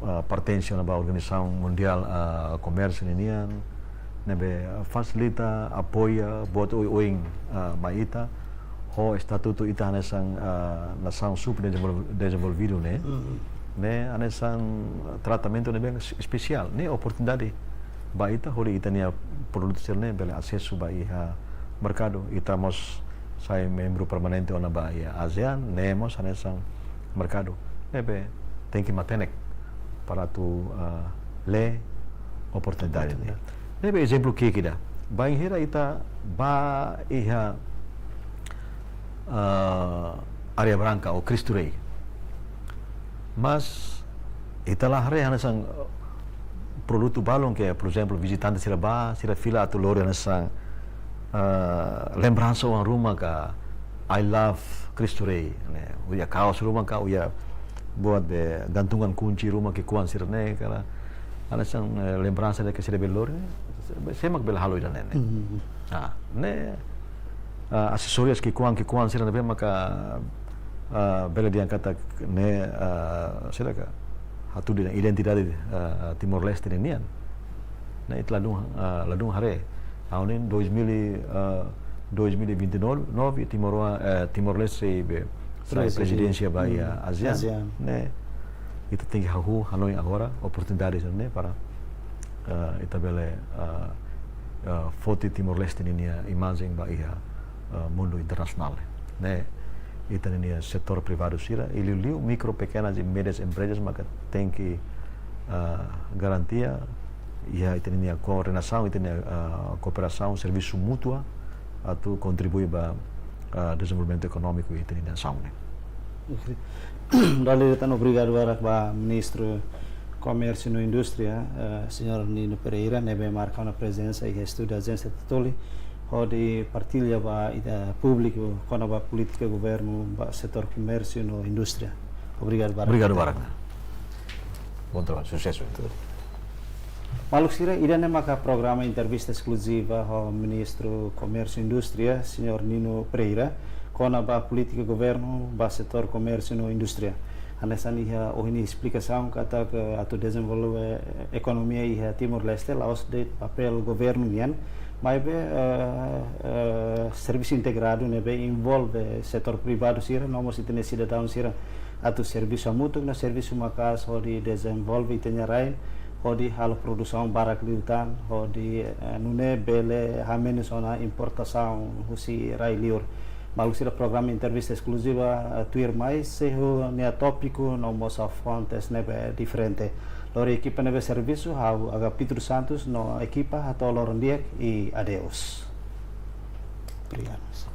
eh, pertense ona ba Organizasaun Mundiál, eh, Komérsiu ninian, ne'ebé fasilita, apoia buat oioin, eh, mai ita, ho estatutu ita hanesan, eh, nasaun subdezenvol-, dezenvolvidu ne'e. Mhm. Ne'e hanesan tratamentu ne'ebé es-, espesiál, ne'e oportunidade ba ita hodi ita-nia produtu sira-ne'e bele asesu ba iha merkadu. Ita mós sai membru permanente ona ba iha ASEAN, ne'e mós hanesan merkadu. Ne'ebé tenke matenek para atu, ah, lee oportunidade ne'e. Oportunidade. Ne'ebé ezemplu ki'ik ida. Bainhira ita ba iha, ah, Areia Branca ou Cristo Rei. Mas ita la haree hanesan, eh, produtu balun ke, por ezemplu, vizitante sira ba, sira fila atu lori hanesan, eh, lembransa oan ruma ka, "I love Cristo Rei," ne'e. Ou iha kaos ruma ka, ou iha buat be gantungan kunci ruma ki'ikoan sira-ne'e, ka lae hanesan, eh, lembransa ida ke sira bele lori, ne'e, sé mak bele halo ida-ne'e, ne'e. Mhm. Ah, ne'e, ah, asesórias ki'ikoan, ki'ikoan sira ne'ebé maka, ah, bele dehan katak ne'e, ah, sira ka hatudu identidade, ah, Timor-Leste ninian. Ne'e ita ladún, ah, ladún haree. Ha'u hanoin dois mil e, ah, dois mil e vinte e nove, Timor, eh, Timor-Leste be sai, prezidénsia, prezidénsia ba iha, hmm, ASEAN. ASEAN. Ne'e, ita tenke hahú hanoin agora oportunidade ne'e para, eh, ita bele, eh, eh, foti Timor-Leste ninia imajen ba iha, eh, mundu internasionál. Ne'e, ita ninia setór privadu sira, i liuliu mikro, pekenas i médias emprezas maka tenke, eh, garantia iha ita ninia koordenasaun, ita ninia, eh, kooperasaun, servisu mútua, atu kontribui ba, ah, dezenvolvimentu ekonómiku iha ita-nia nasaun ne'e. Oke. Dala ida tan obrigadu barak ba Ministru Komérsiu no Indústria, eh, Señór Nino Pereira, ne'ebé marka ona prezensa iha estúdiu Ajénsia Tetoli, hodi partilla ba ita públiku kona-ba polítika governu ba setór komérsiu no indústria. Obrigadu barak. Obrigadu barak. Bom trabalho, susesu. Maluk sira, ida-ne'e maka programa entrevista eskluziva ho Ministru Komérsiu Indústria, Señór Nino Pereira, kona-ba polítika governu ba setór komérsiu no indústria. Hanesan iha ohin nia esplikasaun katak atu dezenvolve ekonomia iha Timor-Leste, la'ós de'it papél governu nian, maibé, eh, eh, servisu integradu ne'ebé envolve setór privadu sira, no mós ita-nia sidadaun sira atu servisu hamutuk no servisu maka'as hodi dezenvolve ita-nia rain, hodi halo produsaun barak liután, hodi, eh, nune'e bele hamenus ona importasaun husi rai-liur. Maluk sira, programa entrevista eskluziva, eh, tuirmai sei ho nia tópiku no mós fontes ne'ebé diferente. Lori ekipa ne'ebé servisu, ha'u Agapitru Santos no ekipa hato'o loron di'ak i adeus. Obrigadu.